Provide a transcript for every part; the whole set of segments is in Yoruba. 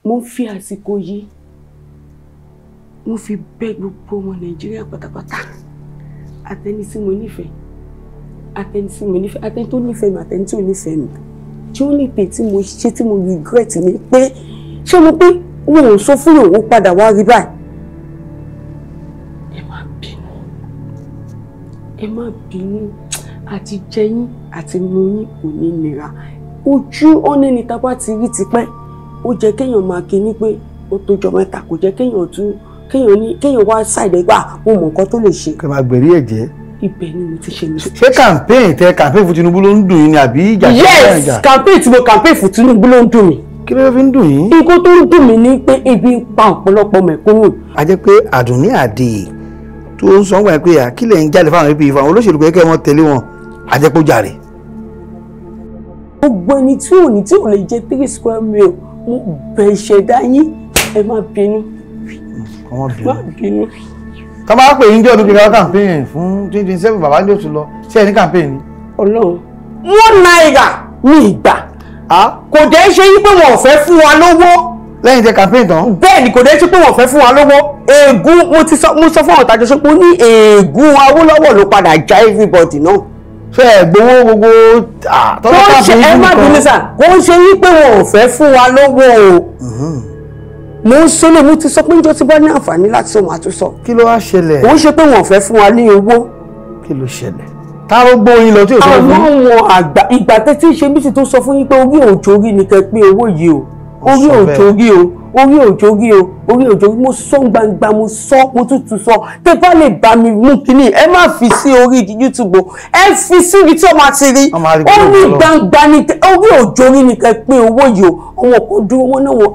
Mo fi àsìkò yìí, mo fi bẹ̀ gbogbo ọmọ Nàìjíríà pátápátá, àtẹni tí mo nífẹ̀ẹ́, àtẹni tí mo nífẹ̀ẹ́, àtẹni tó nífẹ̀ẹ́ mi, àtẹni tí ò nífẹ̀ẹ́ mi. Tí ó ní pé tí mo ṣe tí mo regret ni pé ṣé mo pé wọn ò sọ fún òun padà wá rí báyìí. Ẹ má bínú, ẹ má bínú, àti jẹyín àti mu yín kò ní nira. Ojú ọ̀nà ni tá a bá ti rí tipẹ́, ó jẹ́ kéèyàn máa kí ní pé ó tójọ́ mẹ́ta, kò jẹ́ kéèyàn tún kéèyàn ní kéèyàn wá ṣàìdẹ́ gbà mo mọ̀ nǹkan tó lè ṣe. Kẹ́ máa gbẹ̀rí ẹ̀ jẹ́. Ibẹ̀ ni mo ti ṣe mistake. Ṣé campaign tẹ campaign fún Tinubu ló ń dùn yín ni àbí ìjà tí wọ́n ń jà? Yes, campaign tí mo campaign fún Tinubu ló ń dùn mí. Kí ló fi ń dùn yín? Nǹkan tó ń dùn mí ni pé ebi ń pa ọ̀pọ̀lọpọ̀ mẹ̀kúnnù. A jẹ́ pé Àdùnní Àdè tó ń sọ wọ́n pé àkílẹ̀ ń jáde fáwọn APC fáwọn olóṣèlú pé kẹ́ wọ́n tẹ̀lé wọn, a jẹ́ pé ó jàre. Gbogbo ẹni tí ò ní tí ò lè jẹ 3 square meal, mo bẹ̀ ìṣẹ̀dá yín, ẹ má bínú. Má bínú. Tá bá pè yín jẹ́ ọdún kíkà campaign fún 2027 bàbá ní òtún lọ, ṣé ẹ ní campaign ni? Ọlọ́run, 1 naira ní ìgbà. Kò dẹ́ ṣe yí pé wọn ò fẹ́ fún wa lówó. Lẹ́yìn tẹ campaign tán. Bẹ́ẹ̀ ni, kò dẹ́ ṣe pé wọn ò fẹ́ fún wa lówó. Ègún, mo ti sọ, mo sọ fún àwọn ìtajà ṣe pé ó ní ègún Awólọ́wọ̀ ló padà já everybody náà. Ṣé ẹ gbowó gbogbo tọ́lá campaign ẹ má bínú sà, kò ń ṣe yí pé wọn ò fẹ́ fún wa lówó o. Mo ń sọ lè mo ti sọ pé njọ́ tí bá ní àǹfààní láti sọ màá tún sọ. Kí ló wá ṣẹlẹ̀? Kò ń ṣe pé wọn ò fẹ́ fún wa ní owó. Kí ló ṣẹlẹ̀? Ta ló gbóyin lọ tí ò sọ fún? Àwọn àgbà ìgbà tẹ́tí ṣe bí ti tó sọ fún yín pé orí òjò orí ni kẹ́ pé owó yìí o, orí òjò orí o, orí òjò orí o, orí òjò orí. Mo sọ gbangba, mo sọ, mo tútù sọ, tẹ́ bá lè bá mi mú kínní, ẹ má fi sí orí YouTube o, ẹ fi síbi tí ó máa ti rí. Ó ní gbangba ni orí òjò orí ni kẹ́ pé owó yìí o. Àwọn kan dúró wọn náà wọn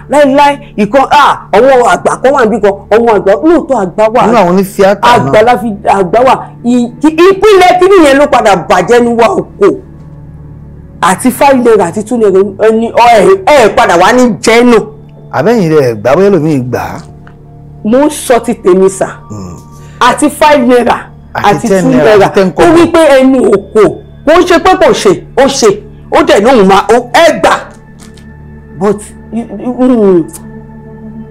láíláí ìkan àwọn àgbà kan wà níbí kan, àwọn àgbà lóòótọ́ àgbà wà, àgbà láfi àgbà wà. Ìpínlẹ̀ kínní yẹn ló padà bàjẹ́ ní wa òkò àti 5 naira àti 2 naira ẹni ẹ padà wá ní jẹ́ náà. Àbẹ́yìn rẹ̀ gbà bóyá lómi gbà á. Mo ń sọ ti tèmi sà, àti 5 naira àti 2 naira ó wí pé ẹnu òkò kò ń ṣe pé kò ṣe, ó ṣe, ó dẹ̀ lóhùn máa ẹ gbà. But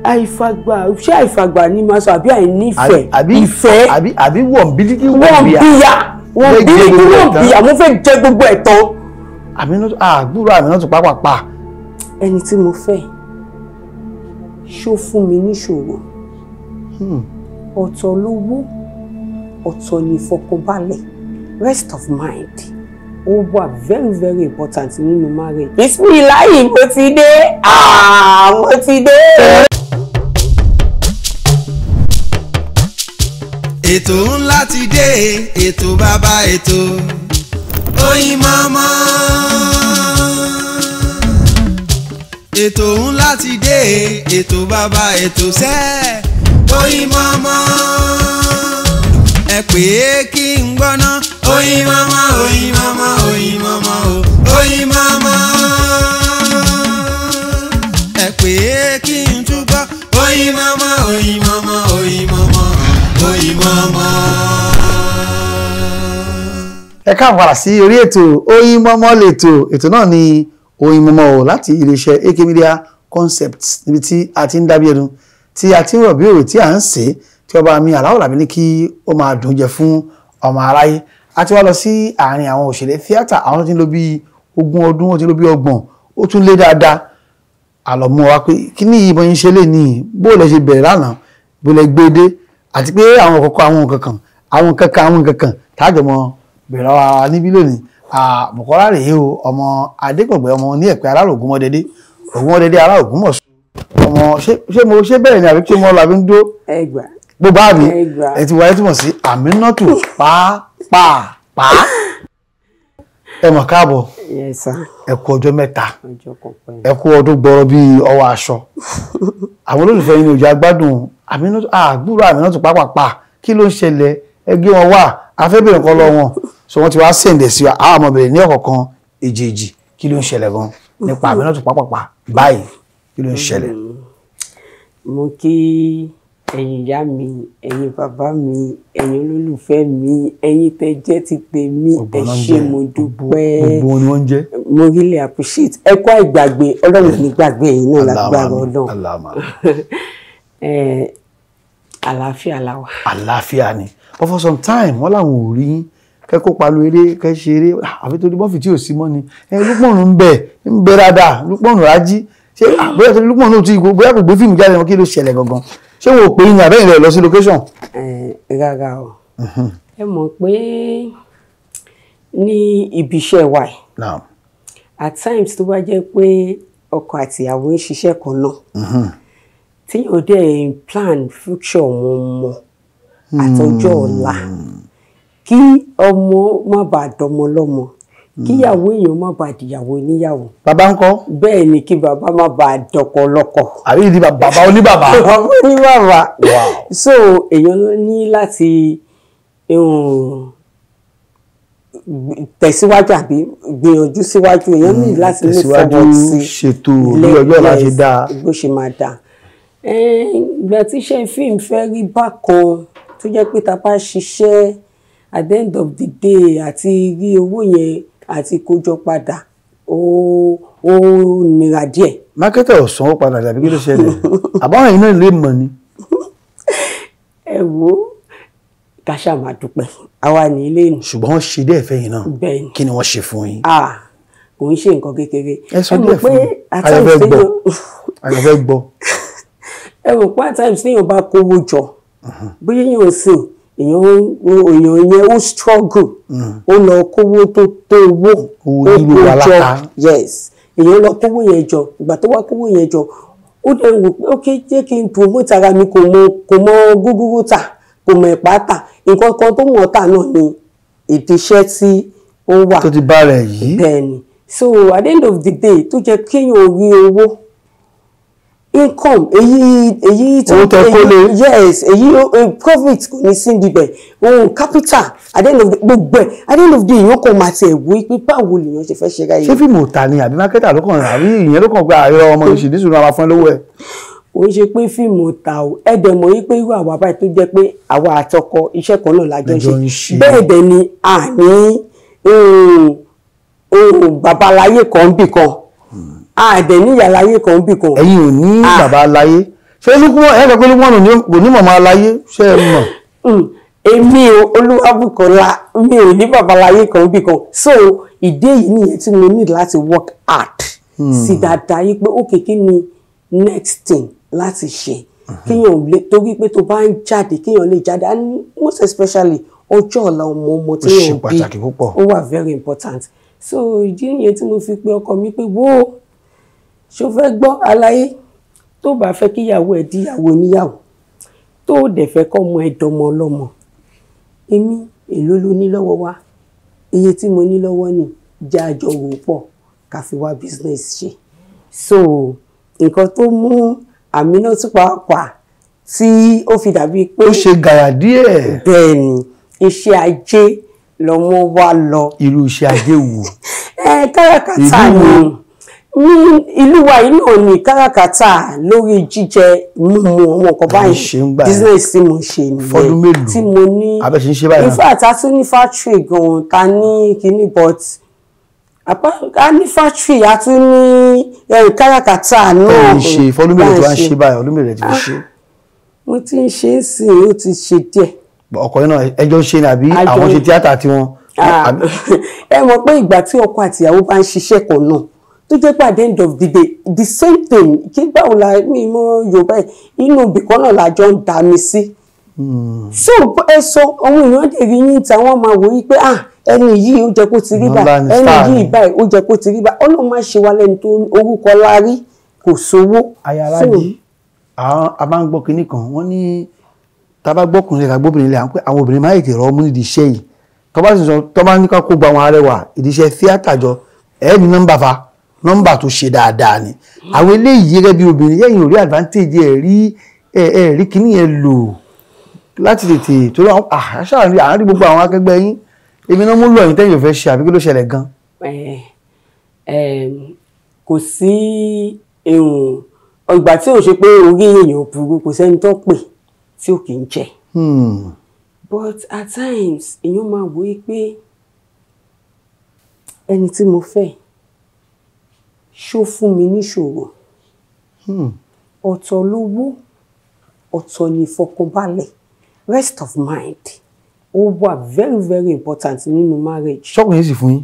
àìfàgbà, ṣé àìfàgbà ni màá sọ àbí àìnífẹ̀ẹ́? Ìfẹ́ àbí wọ̀nbílíkì wọ̀nbíyà, wọ̀nbílíkì wọ̀nbíyà, mo fẹ́ jẹ gbogbo ẹ̀ tán. Àgbúrò Àmínátù pápápá. Ẹni tí mo fẹ́ ṣó fún mi níṣòro. Ọ̀tọ̀ lówó, ọ̀tọ̀ ní ìfọkànbalẹ̀, rest of mind ó wà very very important nínú marriage. Bismilahi, mo ti dé, mo ti dé. Ètò ńlá ti dé, ètò bàbá ètò Oyinmomo. Ètò ńlá ti dé, ètò bàbá ètò sẹ́ Oyinmomo. Ẹ pè é kí n gbọ́ná Oyinmomo, Oyinmomo, Oyinmomo o, Oyinmomo. Ẹ pè é kí n túbọ̀ Oyinmomo, Oyinmomo, Oyinmomo, Oyinmomo. Ẹ káàbọ̀ padà sí orí ètò Oyinmomo lètò. Ètò náà ni Oyinmomo o láti iléeṣẹ́ AK Media Concepts, níbi tí a ti ń dábí ẹnu, tí a ti ń rọ̀ bí òwe, tí à ń sè é, tí ọba mi Aláwọ̀ Làbí ní kí ó máa dùn jẹ fún ọmọ aráyé. A ti wá lọ sí àárín àwọn òṣèré tíátà, àwọn tó ti ń lò bí 20 ọdún, ó ti ń lò bí 30, ó tún lé dáadáa. Àlọ́mú wa pé kí ní ìbọn yín ṣe lè ní bó lẹ ṣe bẹ̀rẹ̀ lánàá, bó lẹ gbé dé, àti pé àwọn kọ̀ọ̀kan, àwọn kankan, àwọn kankan, àwọn kankan tájọ mọ bẹ̀rẹ̀ wa níbí lónìí. Bùkọ́lá rèé o, ọmọ Adékọ̀gbẹ́, ọmọ ní Ẹ̀pẹ́ ará Ògúnmọ́dédé, Ògúnmọ́dédé ará Ògúnmọ̀ṣọ́. Ọmọ ṣé mo ṣé bẹ̀rẹ̀ ni àbí ṣé mo làbí ń dó? Gbogbo àmì ẹ ti wáyé túmọ̀ sí Àmínátù pàápàá. Ẹ mọ̀ káàbọ̀, ẹ kú ọjọ́ mẹ́ta, ẹ kú ọdún gbọrọ bíi ọwọ́ aṣọ. Àwọn olólùfẹ́ yín ní òjò agbádùn Àmínátù, àgbúrò Àmínátù pàápàá, kí ló ń ṣẹlẹ̀? Ẹ gé wọn wá, afẹ́bẹ̀rẹ̀ nǹkan lọ wọn. So wọ́n ti wá sẹ̀ǹdẹ̀ sí wa, àwọn ọmọbìnrin ní ọ̀kọ̀ọ̀kan èjèèjì, kí ló ń ṣẹlẹ̀ gan nípa Àmínátù pàápàá báyìí, kí ló ń ṣẹlẹ̀? Mo kí Ẹ̀yin ìyá mi, ẹ̀yin bàbá mi, ẹ̀yin olólùfẹ́ mi, ẹ̀yin tẹ́ jẹ́ ti tèmi, ẹ ṣé, mo dúpẹ́. Gbogbo wọn ni wọ́n ń jẹ́. Mo really appreciate. Ẹ kú àìgbàgbé, Ọlọ́run ní gbàgbé ẹ̀yin náà lágbára Ọlọ́run. Àlàáfíà la wà. Àlàáfíà ni. But for some time wọ́n làwọn ò rí yín kẹ́ kópa lu eré, kẹ́ ṣe eré, àfi torí bọ́ọ̀fì tí ò sí mọ́ ni. Lúpọ̀nù ń bẹ, ń bẹ dáadáa, Lúpọ̀nù Rájí. Ṣé bóyá torí Lúpọ̀nù náà ti bóyá kò gbé fíìmù jáde wọn, kí ló ṣẹlẹ̀ gangan? Ṣé wọn ò pè yín àbẹ́yìn rẹ̀ lọ sí location? Rárá o. Ẹ mọ̀ pé ní ibi iṣẹ́ wa yìí, at times tó bá jẹ́ pé ọkọ àti ìyàwó ń ṣiṣẹ́ kan náà, tíyàn dẹ̀ ń plan future wọn mọ́ àtọjọ́ ọ̀la, kí ọmọ má bàa dọmọ lọ́mọ, kíyàwó èèyàn má bàa dìyàwó oníyàwó. Bàbá ńkọ́? Bẹ́ẹ̀ ni, kí bàbá má bàa dọkọ lọ́kọ. Àbí ìdí bàbá oníbàbá. Bàbá oníbàbá. So èèyàn ní láti tẹ̀síwájú àbí gbìyànjú síwájú, èèyàn ní láti move forward sí ṣètò bí ọjọ́ ọ̀la ṣe dáa. Bó ṣe máa dáa. Ìgbà tí iṣẹ́ fíìmù fẹ́ rí bákan tó jẹ́ pé tá a bá ṣiṣẹ́, at the end of the day, àti rí owó yẹn àti kójọ padà, ó nira díẹ̀. Marketer ò sanwó padà tàbí kí ló ṣẹlẹ̀? Àbáwọn yìí náà lè mọ̀ ni. Ẹ wo, ká ṣáà máa dúpẹ́, àwa ní ilé ni. Ṣùgbọ́n wọ́n ṣe díẹ̀ fẹ́yìn náà. Bẹ́ẹ̀ni. Kí ni wọ́n ṣe fún yín? Kò ń ṣe nǹkan kékeré. Ẹ sọ díẹ̀ fún mi, ayọ̀fẹ́ gbọ́, ayọ̀fẹ́ gbọ́. Ẹ mọ̀ pé at times téèyàn bá kówó jọ, bóyá èèyàn sìn èèyàn yẹn, ó struggle, ó lọ kówó tó tó owó, ó kó jọ, yes, èèyàn lọ kówó yẹn jọ. Ìgbà tó wá kówó yẹn jọ, ó dẹ̀ wò pé ok, jẹ́ kí n promote ara mi. Kò mọ gúgúrú tà, kò mọ ẹ̀pà tà, nǹkan kan tó mọ̀ tà náà ni ìdí iṣẹ́ tí ó wà tó ti bá rẹ̀ yìí. Bẹ́ẹ̀ni. So at the end of the day, tó jẹ́ kéèyàn rí owó income, èyí tó owó tẹ kó lé. Yes, èyí profit kò ní sí níbẹ̀, ohun capital, at the end of the gbogbo ẹ̀, at the end of the day, èèyàn kò máa tiẹ̀ wí pé báwo lèèyàn ṣe fẹ́ ṣe ráyè. Ṣé fíìmù ò ta ni, àbí marketer ló kàn, àbí ìyẹn ló kàn pé àìrọ ọmọ oṣù nísìnyí máa fún ẹ lówó ẹ? Kò ń ṣe pé fíìmù ò ta o. Ẹ dẹ̀ mọ̀ wípé irú àwa báyìí tó jẹ́ pé àwa àtọkọ, iṣẹ́ kan náà la jọ ń ṣe, bẹ́ẹ̀ dẹ̀ ni àní babaláyé kan bì kan, àdẹ̀ níyàláyé kan bì kan. Ẹ̀yin ò ní bàbá aláyé? Ṣé Lúkúmọ̀ ẹ̀ kọ́ pé Lúkúmọ̀ kò ní mọ̀mọ́ aláyé, ṣé ẹ mọ̀? Èmi o, Olúwabùkọ́lá, mi ò ní babaláyé kan bì kan. So ìdí èyí nìyẹn tí mo need láti work hard sí dáadáa yìí pé okay, kí ni next thing láti ṣe, kéèyàn lè, torí pé tó bá ń jáde, kéèyàn lè jáde, and most especially ọjọ́ ọ̀la ọmọ ọmọ tí Ó ṣe yàn bí pàtàkì púpọ̀. Ó wà very important. So ìdí nìyẹn tí mo fi pe ọkọ mi pé, wo, ṣó fẹ́ gbọ́ aláyé, tó bá fẹ́ kíyàwó ẹ̀ díyàwó oníyàwó, tó dẹ̀ fẹ́ kọ́ ọmọ ẹ̀ dọmọ ọlọ́mọ, èmi èló ló ní lọ́wọ́ wa? Iye tí mo ní lọ́wọ́ ni, jẹ́ àjọ wò pọ̀ ká fi wá business ṣe. So nǹkan tó mú Aminatu pàápàá tí ó fi dàbí pé Ó ṣe gàyà díẹ̀. Bẹ́ẹ̀ ni, iṣẹ́ ajé lọ́mọ wa lọ. Irú iṣẹ́ ajé wo? Ẹ káràkátà. Ìlú Ni ní ìlú wa yìí náà ní káràkátà lórí jíjẹ mímu, àwọn nǹkan báyìí. Ṣe ń gbà yẹn. Business tí mo ṣe nìyẹn. Fọdún mélòó? Tí mo ní. Abẹ́ ṣe ń ṣe báyìí In náà? fact, a tún ní factory gan, ta ní kíní, but a ní factory, a tún ní káràkátà náà. Ẹ ń ṣe fọdún mélòó tí Tá wọ́n ń ṣe báyìí? Ọdún mélòó tí fi ṣe? Mo ti ń ṣe é sí i, ó ti ṣe díẹ̀. Ọkọ yẹn náà ẹjọ́ ń ṣe ni, àbí àwọn ṣe tíátà tiwọn? Ah, ẹ mọ̀ pé ìgbà tí ọkọ àti ìyàwó bá ń ṣiṣẹ́ kan náà, tó jẹ́ pé at the end of the day, the same thing, kí báwo la mi mọ Yorùbá ẹ̀, inú ibì kan náà la jọ ń dà mí sí. So ẹ sọ, àwọn èèyàn dẹ̀ rí yín tí àwọn máa wò yí pé, ah, ẹni yìí ó jẹ́ kó ti rí Ńlá báyìí, ni, ẹni star yìí ni. báyìí ó jẹ́ kó ti rí báyìí. Ọlọ́run má ṣe wá lẹ́ni tó orúkọ lárí kò sówó. Ayárájí, àwọn a máa ń gbọ́ kinní kan, wọ́n ní tá a bá gbọ́kùnrin ká gbóbìnrin lẹ̀, à ń pé àwọn obìnrin máa tètè rọ́ mú nídìí iṣẹ́ yìí. Tó bá sì sọ, tó bá ní ká kó gba àwọn arẹwà ìdí iṣẹ́ tíátà jọ, ẹ̀ ní nọ́mbà fa nọ́mbà tó ṣe dáadáa ni àwọn eléyìí. Gẹ́gẹ́ bí obìnrin yẹ́yìn, ò rí advantage ẹ̀ rí ẹ̀ rí kinní yẹn lò láti tètè torí àwọn àṣà à ń rí gbogbo àwọn akẹgbẹ́ yín, èmi náà mú lọ yín tẹ́yìn ò fẹ́ ṣe, àbí kí ló ṣẹlẹ̀ gan? Kò sí ìgbà tí ò ṣe pé orí èèyàn burú, kò sẹ́ni tó pè. tí ò kì í jẹ. But at times èèyàn máa wò ó pé ẹni tí mo fẹ́ ṣó fún mi níṣòro. Ọ̀tọ̀ lówó, ọ̀tọ̀ ní ìfọkànbalẹ̀, rest of mind ó wà very very important nínú marriage. Ṣọ́kùnrin sì fún yín.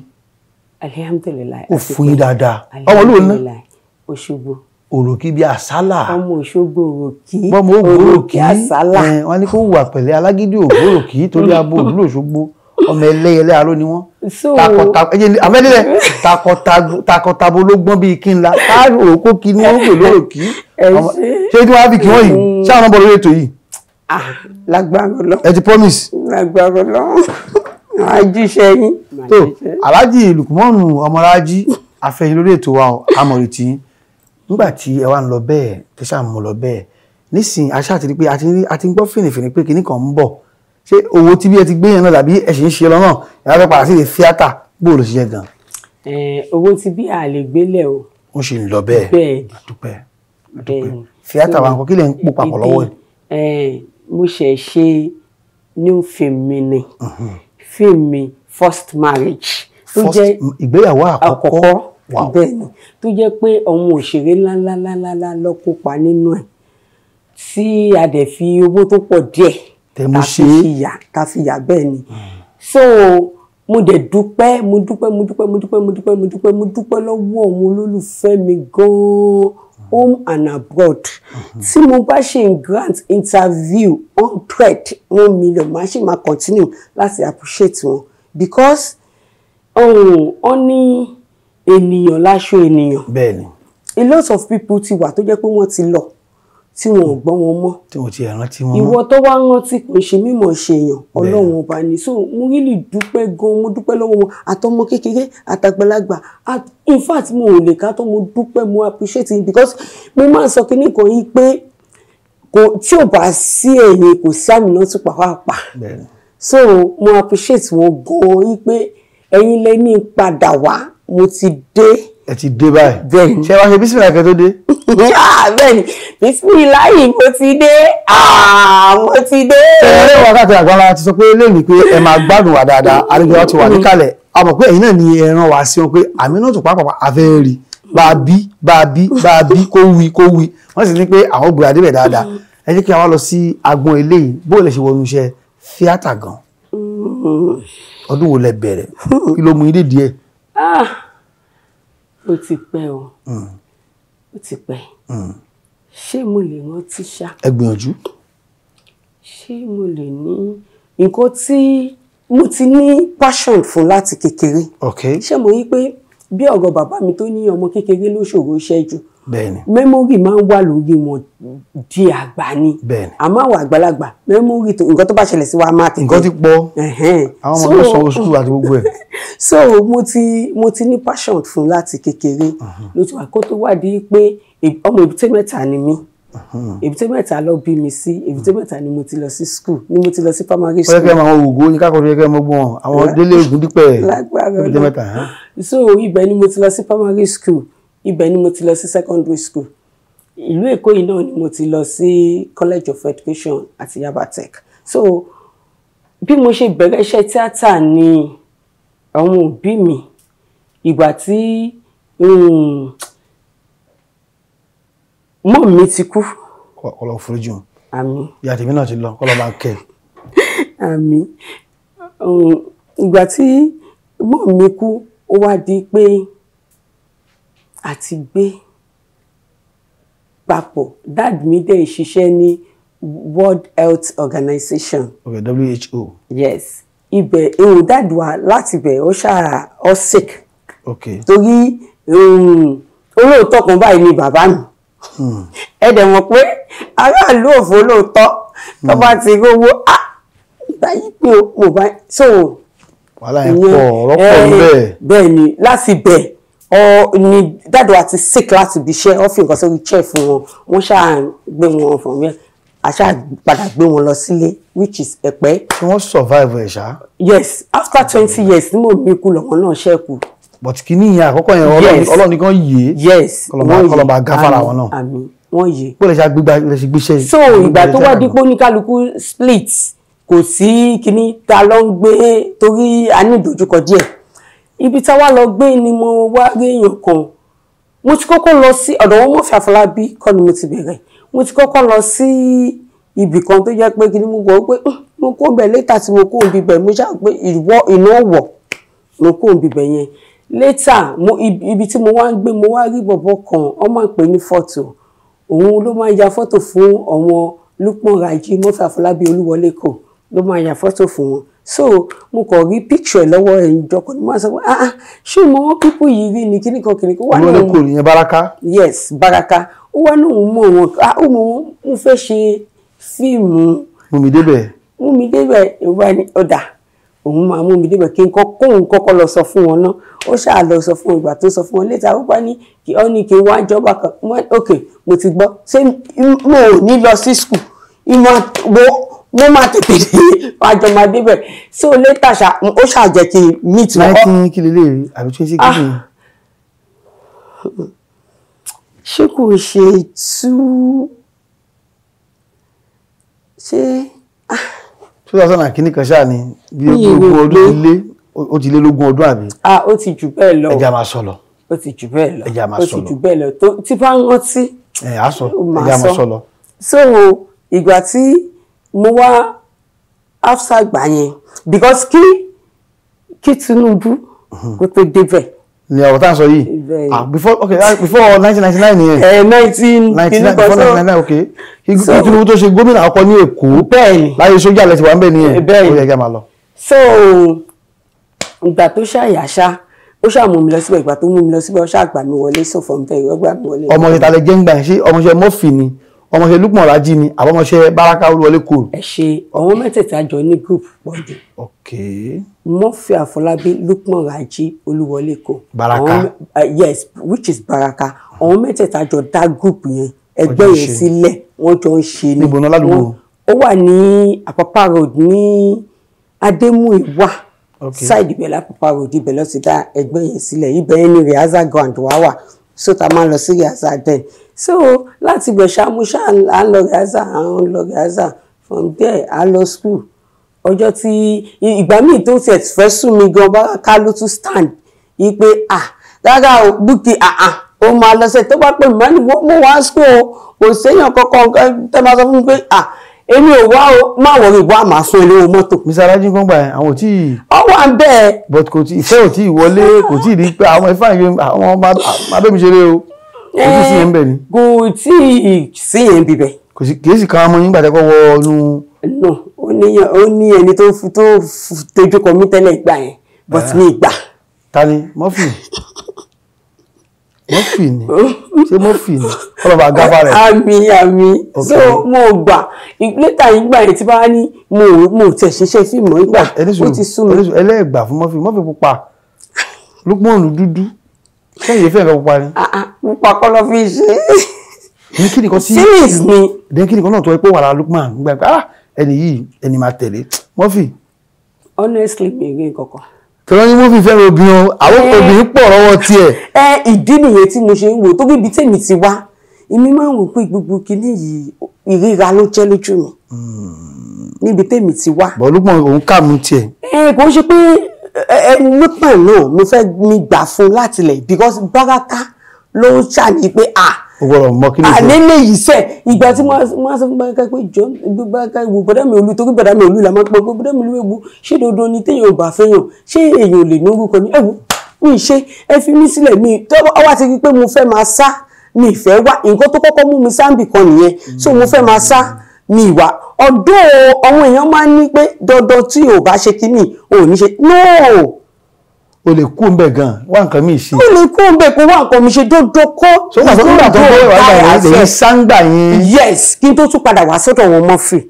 Alhamdulilayi. Ó fún yín dáadáa. Ọmọ olóòlù náà. Òṣogbo. Òròkì bíi àsálà. Ọmọ Òṣogbo òròkì. Bọ́mọ ògbóròkì àsálà. Wọ́n ní kó wà pẹ̀lẹ́ alágídí ògbóròkì torí abo òdúró Òṣogbo ọmọ ẹlẹ́yẹlẹ́ aró ni wọ́n. Takọtabo ló gbọ́n bíi kí n la òkó kí ni wọ́n pè lóròkì. Ṣé tí wọ́n á fi kí wọ́n yìí? Ṣé àwọn ọmọ lórí ètò yìí? Lágbára Ọlọ́run. Ẹ ti promise. Lágbára Ọlọ́run. Àjíṣẹ́ yín. Tó Alhaji Lukumonu Ọmọlájí afẹ́yìn lórí ètò wa amọ̀rètí nígbà tí ẹ wá ń lọ bẹ́ẹ̀ tẹ ṣáà mú lọ bẹ́ẹ̀ nísìnyí aṣáà ti rí pé a ti ń gbọ́ fìrìfìrì pé kinní kan ń bọ̀. Ṣé owó tí bí ẹ ti gbé yẹn náà dàbí ẹ sì ń ṣe lọ́nà ẹ wá fẹ́ padà sí ilé tíátà bó ló ṣe jẹ́ gan. Owó tí bí a lè gbélé o. Ó ṣì ń lọ bẹ́ẹ̀. Bẹ́ẹ̀ àdúpẹ́ àdúpẹ́ tíátà wa nǹkan kí lè ń pò papọ̀ lọ́wọ́ ẹ̀. Mo ṣe ṣe new film mi ni film mi first marriage. First ìgbéyàwó àkọ́kọ́. Bẹ́ẹ̀ ni, tó jẹ́ pé àwọn òṣèré ńláńláńláńlá ló kópa nínú ẹ̀ tí a dẹ̀ fi owó tó pọ̀ díẹ̀ ká fi yà bẹ́ẹ̀ ni. So mo dẹ̀ dúpẹ́ mo dúpẹ́ mo dúpẹ́ mo dúpẹ́ mo dúpẹ́ mo dúpẹ́ mo dúpẹ́ lọ́wọ́ àwọn olólùfẹ́ mi gan-an home and abroad. Tí mo bá ṣe ń grant interview 100 1 million máa ṣe máa continue láti appreciate wọn because wọ́n ní ènìyàn láṣọ ènìyàn. Bẹ́ẹ̀ni. A lot of people ti wà tó jẹ́ pé wọ́n ti lọ tí wọn ò gbọ́ wọn mọ́. Tí wọn ti rántí wọn mọ́. Ìwọ tó wá rántí kò ń ṣe mímọ̀ ṣe èèyàn Ọlọ́run ọba ni. So mo really dúpẹ́ gan, mo dúpẹ́ lọ́wọ́ wọn àtọmọ kékeré àtàgbàlagbà. In fact mo ò lè ká tó mo dúpẹ́ mo appreciate it because mo máa ń sọ kinní kan yìí pé tí ò bá sí ẹ̀yin kò sí Àmínátù pàápàá. So mo appreciate wọn gan yìí pé ẹ̀yin lẹ ní padà wá mo ti dé. Ẹ ti dé báyìí. Bẹ́ẹ̀ni. Ṣé wàá ṣe bísímìlà kẹ́ tó dé? Bẹ́ẹ̀ni, bísímìláì mo ti dé, mo ti dé. Ṣé wákàtí àgbàlá ti sọ pé lẹ́yìn pé ẹ máa gbádùn wa dáadáa, àlejò wa ti wà níkàlẹ̀. A mọ̀ pé ẹ̀yin náà ni ẹ rán wa sí wọn pé Àmínátù pàápàá a fẹ́ rí bá a bí bá a bí bá a bí kó wí kó wí. Wọ́n sì ní pé àwọn gbé adébẹ̀ dáadáa. Ẹ jẹ́ kí a wá lọ sí agbọn eléyìí bó lè ṣe wọnú iṣẹ́ tíátà gan. Ọdún wo lẹ bẹ̀rẹ̀? Kí ló mú yín dé díẹ̀? Ó ti pẹ́ o, ó ti pẹ́. Ṣé mo lè rántí ṣá? Ẹ gbìyànjú. Ṣé mo lè ní nǹkan tí mo ti ní passion fún láti kékeré? Ok. Ṣé mo rí pé bí ọ̀rọ̀ bàbá mi tó ní ọmọ kékeré ló ṣòro ṣẹ́jú. Bẹ́ẹ̀ni. Memory máa ń wà lórí wọn di àgbà ni. Bẹ́ẹ̀ni. Àmọ́ àwọn àgbàlagbà memory tó nǹkan tó bá ṣẹlẹ̀ sí wa máa tètè. Nǹkan ti pọ̀. Àwọn ọmọ ló sanwó sùkúl àti gbogbo ẹ̀. So mo ti ní passion fún láti kékeré. Ló ti wà kó tó wá di pé ọmọ Èbúté Mẹ́ta ni mí. Èbúté Mẹ́ta ló bí mi sí. Èbúté Mẹ́ta ni mo ti lọ sí school ni mo ti lọ sí primary school. Ó yẹ kẹ́ máa wọ ògó ní kákọ̀ọ́ yẹ kẹ́ mọ́ gbọ́n àwọn Délé Ògúndípẹ̀ Èbúté Mẹ́ta. So ibẹ̀ ni mo ti lọ sí primary school. Ibẹ̀ ni mo ti lọ sí secondary school. Ìlú Èkó yìí náà ni mo ti lọ sí College of Education àti Yaba Tech. So bí mo ṣe bẹ̀rẹ̀ iṣẹ́ tíátà ni àwọn òbí mi ìgbà tí mọ́ mi ti kú. Kọlọ foríjì wọn. Àmín. Ìyá tèmi náà ti lọ kọlọ máa kẹ́. Àmín. Ìgbà tí mọ́ mi kú ó wá di pé àti gbé papọ̀. Dad mi dẹ̀ ń ṣiṣẹ́ ní World Health Organization. Okay, WHO. Yes. Ibẹ̀ ihò dad wa láti ibẹ̀ ó ṣáà ó sick. Okay. Torí olóòótọ́ kan báyìí ni bàbá mi. Ẹ dẹ̀ mọ̀ pé aráàlú òfò lóòótọ́ tó bá ti rówó ìgbà yìí pé mo bá so. Wàhálà yẹn pọ̀ ọ̀rọ̀ pọ̀ níbẹ̀. Bẹ́ẹ̀ ni láti bẹ̀ ni dad wa ti sick láti ibi iṣẹ́ ó fi nǹkan sórí chair fún wọn wọ́n ṣáà gbé wọn fún mi a ṣáà padà gbé wọn lọ sílé which is Ẹ̀pẹ́. Ṣé wọ́n survive ẹ̀ ṣá. Yes, after 20 years ní mò ń mi kú lọ́wọ́ náà ṣẹ́kù. But kìíní yẹn àkọ́kọ́ yẹn Ọlọ́run nìkan yé. Yes. Kọlọ́ba gáfárà wọn náà. Àmín Wọ́n yé. Bó lè ṣe agbégbá lè ṣe gbéṣẹ́. So ìgbà tó wá dípò ní kálukú split, kò sí kíní ta ló ń gbé torí a ní ìdojúkọ díẹ̀. Ibi tá wá lọ gbé ni mo wá rí èèyàn kan. Mo ti kọ́kọ́ lọ sí ọ̀dọ̀ wọn Murphy Àfọlábí kọ́ ni mo ti bẹ̀rẹ̀. Mo ti kọ́kọ́ lọ sí ibì kan tó jẹ́ pé kíní mo gbọ́ pé mo kó bẹ̀ létà tí mo kó òbí bẹ̀, mo ṣáà pé ìwọ iná wọ̀, mo kó òbí bẹ̀ yẹn. Létà ibi tí mo wá ń gbé, mo wá rí bọ̀bọ̀ kan, wọ́n máa ń pè ní fọ́tò. Òun ló máa ń ya fọ́tò fún àwọn Lukman Raji, Murphy Àfọlábí, Olúwọlé kò ló máa ya fọ́tò fún wọn. So mo kàn rí picture lọ́wọ́ ẹ̀ ń jọkọ̀ ni mo máa sọ pé ah ah, ṣé mo wọ́n pípọ̀ yìí rí ni kíní kan kíní kan wà Olúwọlé kò nìyẹn, Baraka. Yes, Baraka. Ó wá náà mọ̀ wọn, ah, ó mọ̀ wọn, mo fẹ́ ṣe fíìmù. Mú mi débẹ̀. Mú mi débẹ̀, ìwà ni ọ̀dà. Òun máa mú mi débẹ̀ kí n kọ́ kóun kọ́kọ́ lọ sọ fún wọn náà. Ó ṣáà lọ sọ fún ìgbà tó sọ fún wọn létà, ó bá ní kí ó ní kí n wá jọba kan. Ok, mo ti gbọ́. Ṣé mo ò ní lọ sí school? Ìmọ̀ wo mo máa tètè dé, wá jọ máa débẹ̀. So later ṣá, ó ṣáà jẹ́ kí n meet wọn. 19 kí lélẹ̀ rí àbí 20 kí ni? Ṣé kò ṣe two? Ṣé? 2000 and kìíní kan ṣáà ni bí Mi ò ogún rò ọdún pé ti lé, ó ti lé lógún ọdún àbí? Ah, ó ti jù bẹ́ẹ̀ lọ. Ẹ jẹ́ a máa sọ lọ. Ó ti jù bẹ́ẹ̀ lọ. Ẹ jẹ́ a máa Ó sọ ti lọ. jù bẹ́ẹ̀ lọ. Tó tí bá ń rántí. Ẹ á sọ, Ó ẹ máa jẹ́ a máa sọ. sọ lọ. So ìgbà tí mo wá after gbà yẹn, because kí Tinubu kó tó débẹ̀. Ni ọ̀rọ̀ tá à ń sọ yìí. Bẹ́ẹ̀. Ah, before, okay, ah, before 1999 nìyẹn. Ẹ 19 99, before 1999, okay. Kí So kí Tinubu tó ṣe gómìnà àkọ́kọ́ ní Èkó. Bẹ́ẹ̀ni. Láyé sójà lẹ ti wà ń bẹ̀ nìyẹn. Bẹ́ẹ̀ni. Ó yẹ kí a máa lọ. So ìgbà tó ṣàyàṣá, ó ṣáà mú mi lọ síbẹ̀. Ìgbà tó mú mi lọ síbẹ̀, ó ṣáà gbà mí wọlé. So from there, ó gbà mí wọlé. Ọmọọṣẹ́ ta lẹ jẹ́ ń gbà yẹn? Ṣé ọmọọṣẹ́ Murphy ni? Ọmọọṣẹ́ Lukman Raji ni? Àbí ọmọọṣẹ́ Baraka Olúwọlé Cole? Ẹ ṣe, àwọn mẹ́tẹ̀ẹ̀ta jọ ní group pọ̀ jù. Murphy Àfọlábí, Lukman Raji, Olúwọlé Cole. Baraka. Yes, which is Baraka. Àwọn mẹ́tẹ̀ẹ̀ta jọ dá group yẹn, ẹgbẹ́ Wọ́n jọ ń yẹn ṣe. sílẹ̀, wọ́n jọ ń ṣe ni. Níbo náà ládùúgbò? Ó wà ní Àpápá Road ní Adémúìwá. Side ibẹ̀ l'Àpápá Road, ibẹ̀ ló ti dá ẹgbẹ́ yẹn sílẹ̀. Ibẹ̀ yẹn ni rehearsal ground wá wà. So ta máa ń lọ sí rehearsal then. So láti ibẹ̀ ṣá, mo ṣá à ń lọ rehearsal, à ń lọ rehearsal. From there, à ń lọ school. Ọjọ́ tí ìgbà míì tó tiẹ̀ fẹ́ sún mi gan, Baraka ló tún stand yí pé ah rárá o, Bukky, ah ah, ó máa lọ sẹ́. Tó bá pè mí, máa ní mo wá school o, kò séèyàn kankan tẹ́ máa sọ fún mi pé ah èmi ò wá o, má wọrí, wá máa fún ẹ lówó mọ́tò. Mr. Raji kan gbà yẹn, àwọn ò tí ì. Ó wà ń bẹ́ẹ̀. But kò tí ìfẹ́ ò tí ì wọlé, kò tí ì rí pé àwọn ẹ̀fà yẹn, àwọn máa bẹ́ mi ṣeré o. Kò tí ì sí yẹn ń bẹ̀ ni. Kò tí ì sí yẹn bíbẹ̀. Kò sí, kì í sì kan ọmọ yín gbà tẹ́kọ̀ wọ inú. No, ó ní ẹni tó tójú kọ mí tẹ́lẹ̀ ìgbà yẹn, but mi gbà. Ta ni? Murphy. Murphy ni. Ṣé Murphy ni? Ọlọ́ba gáfà rẹ̀. Àmín, àmín. So mo gbà. Later ìgbà yẹn tí bá ní mo tẹ̀ ṣiṣẹ́ fíìmù ìgbà, ó ti sú mi. Ẹlẹ́gbà fún Murphy, Murphy pupa. Lukman dúdú. Ṣé ìyẹn fẹ́ nǹkan pupa ni? Ah ah, pupa kọ́ ló fi ṣe. Ní kí nìkan tí Series ni. Ní kí nìkan náà tó ẹ pé wà lára Lukman nígbà pé ah ẹni yìí ẹni máa tẹ̀lé Murphy. Honestly, mi rí nǹkan kan. Tọ́lá ní Murphy fẹ́ràn obìnrin o, àwọn obìnrin pọ̀ lọ́wọ́ tiẹ̀. Ẹ ìdí nìyẹn tí mo ṣe ń wò tó bí ibi tèmi ti wá. Èmi máa ń wò pé gbogbo kinní yìí ìríra ló jẹ́ lójú mi. Níbi tèmi ti wá. Bọ̀ Lukman òun kà mú tiẹ̀. Ẹ kò ń ṣe pé ẹ Lukman náà mo fẹ́ mi gbà fún láti lẹ̀ because Baraka ló ṣàní pé à. O gbọ́dọ̀ mọ kí ló ṣe. Àlélẹ́ yìí sẹ̀ ìgbà tí mo sọ fún Baraka pé jọ Baraka wo bọ́dá mi Olú, torí bọ́dá mi Olú la máa ń pọ̀ pé bọ́dá mi Olú ewu ṣé dandan ni téèyàn ò bá fẹ́yàn, ṣé èèyàn ò lè ní orúkọ ni ẹ̀wù mi ṣe ẹ fi mí sílẹ̀ mi tó wá ti rí pé mo fẹ́ máa sá mi ìfẹ́ wá nǹkan tó kọ́kọ́ mú mi sáǹbì kan nìyẹn, so mo fẹ́ máa sá mi ìwà ọ̀dọ́ àwọn èèyàn máa ń ní pé dandan tí ò bá ṣe kíní ò ní ṣe no. O lè kú ńbẹ̀ gan wá nǹkan mi ṣe. O lè kú ńbẹ̀ kó wá nǹkan mi ṣe dandan kọ́. So wà tó nígbà tó ń bọ̀ wá gbà yẹn lèyìn sáńgbà yẹn. Yes, kí n tó tún padà wá sọ́dọ̀ wọn Murphy.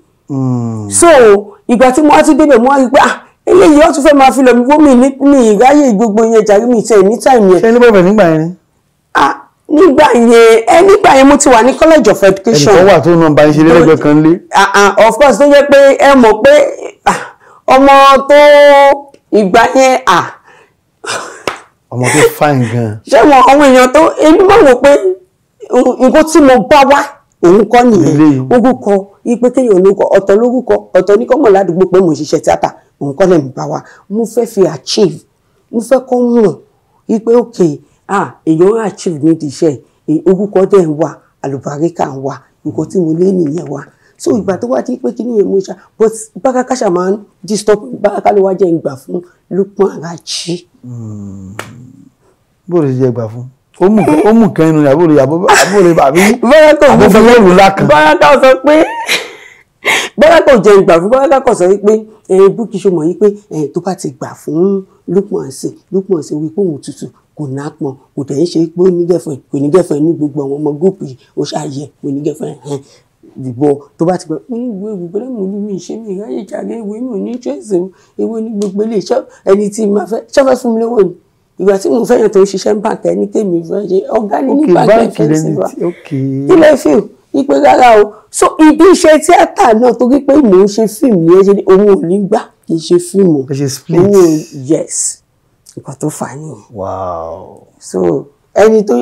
So ìgbà tí mo wá tún débẹ̀ mo wá rí pé ah eléyìí ó tún fẹ́ máa fi lọ mi wọ́n mi ní ìráyè gbogbo yẹn jàre mi tẹ̀ ní time yẹn. Ṣé ní bọ̀bẹ̀ nígbà yẹn ni? Ah nígbà yẹn ẹ nígbà yẹn mo ti wà ní College of Education. Ẹnìkan wà tó ń bá ń ṣe lẹ́gbẹ̀ẹ́ kan lé. Ah of course tó jẹ́ pé ẹ mọ̀ pé ọmọ tó ìgbà yẹn ah ọmọ tó fine gan. Ṣé wọn àwọn èèyàn tó èmi máa wò pé Nǹkan tí mo bá wá òun kọ́ nìyẹn. Orúkọ ipe kéèyàn lórúkọ ọ̀tọ̀, lórúkọ ọ̀tọ̀ ní kọ́mọ̀ ládùúgbò pé mo ń ṣiṣẹ́ tíátà, òun kọ́ lẹ́nu bá wa. Mo fẹ́ fi achieve, mo fẹ́ kọ́ mọ̀ ipe okay, ah, èèyàn achieve nídìí iṣẹ́, orúkọ dẹ̀ ń wà, àlùbáríkà ń wà, nǹkan tí mo lé nìyẹn wà. So ìgbà tó wá di pé kí nìyẹn mo ṣá, but Baraka ṣá máa ń disturb. Baraka ló wá jẹ́ ìgbà fún Lukman Raji. Bó lè jẹ gbà fún, ó mú nǹkan inú àbúrò àbúrò àbí Baraka ò mú àbúrò ńlá kan. Baraka sọ pé Baraka ò jẹ́ ìgbà fún. Baraka kò sọ wípé Bukky, ṣe mọ̀ wípé tó bá ti gbà fún Lukman sí, Lukman sí wípé òun tutù, kò nápọn, kò tẹ̀ ń ṣe pé ó ní girlfriend, kò ní girlfriend ní gbogbo àwọn ọmọ group yìí, ó ṣàyẹ kò ní girlfriend ìbọn tó bá ti gbà mo ní ìwé ìwé lẹ́mú ní mi ṣe mi ìráyè jàre, ìwé mi ò ní interest o. Ìwé ní gbogbo ilé iṣẹ́ ẹni tí ma fẹ́ ṣọ́fẹ́ fún mi lówó ni. Ìgbà tí mo fẹ́ yàn tó ń ṣiṣẹ́ ń bàǹkì, ẹni tèmi fẹ́ ṣe ọ̀gá ni ní báńkì ẹ̀fẹ́ sí wa, kí lè fi ìpè rárá o. So ibi iṣẹ́ tíátà náà, torí pé mò ń ṣe fíìmù ní ẹṣẹ, òun ò ní gbà kì í ṣe fíìmù òun ò. Yes, nǹkan tó fà á nìyẹn. So ẹni tó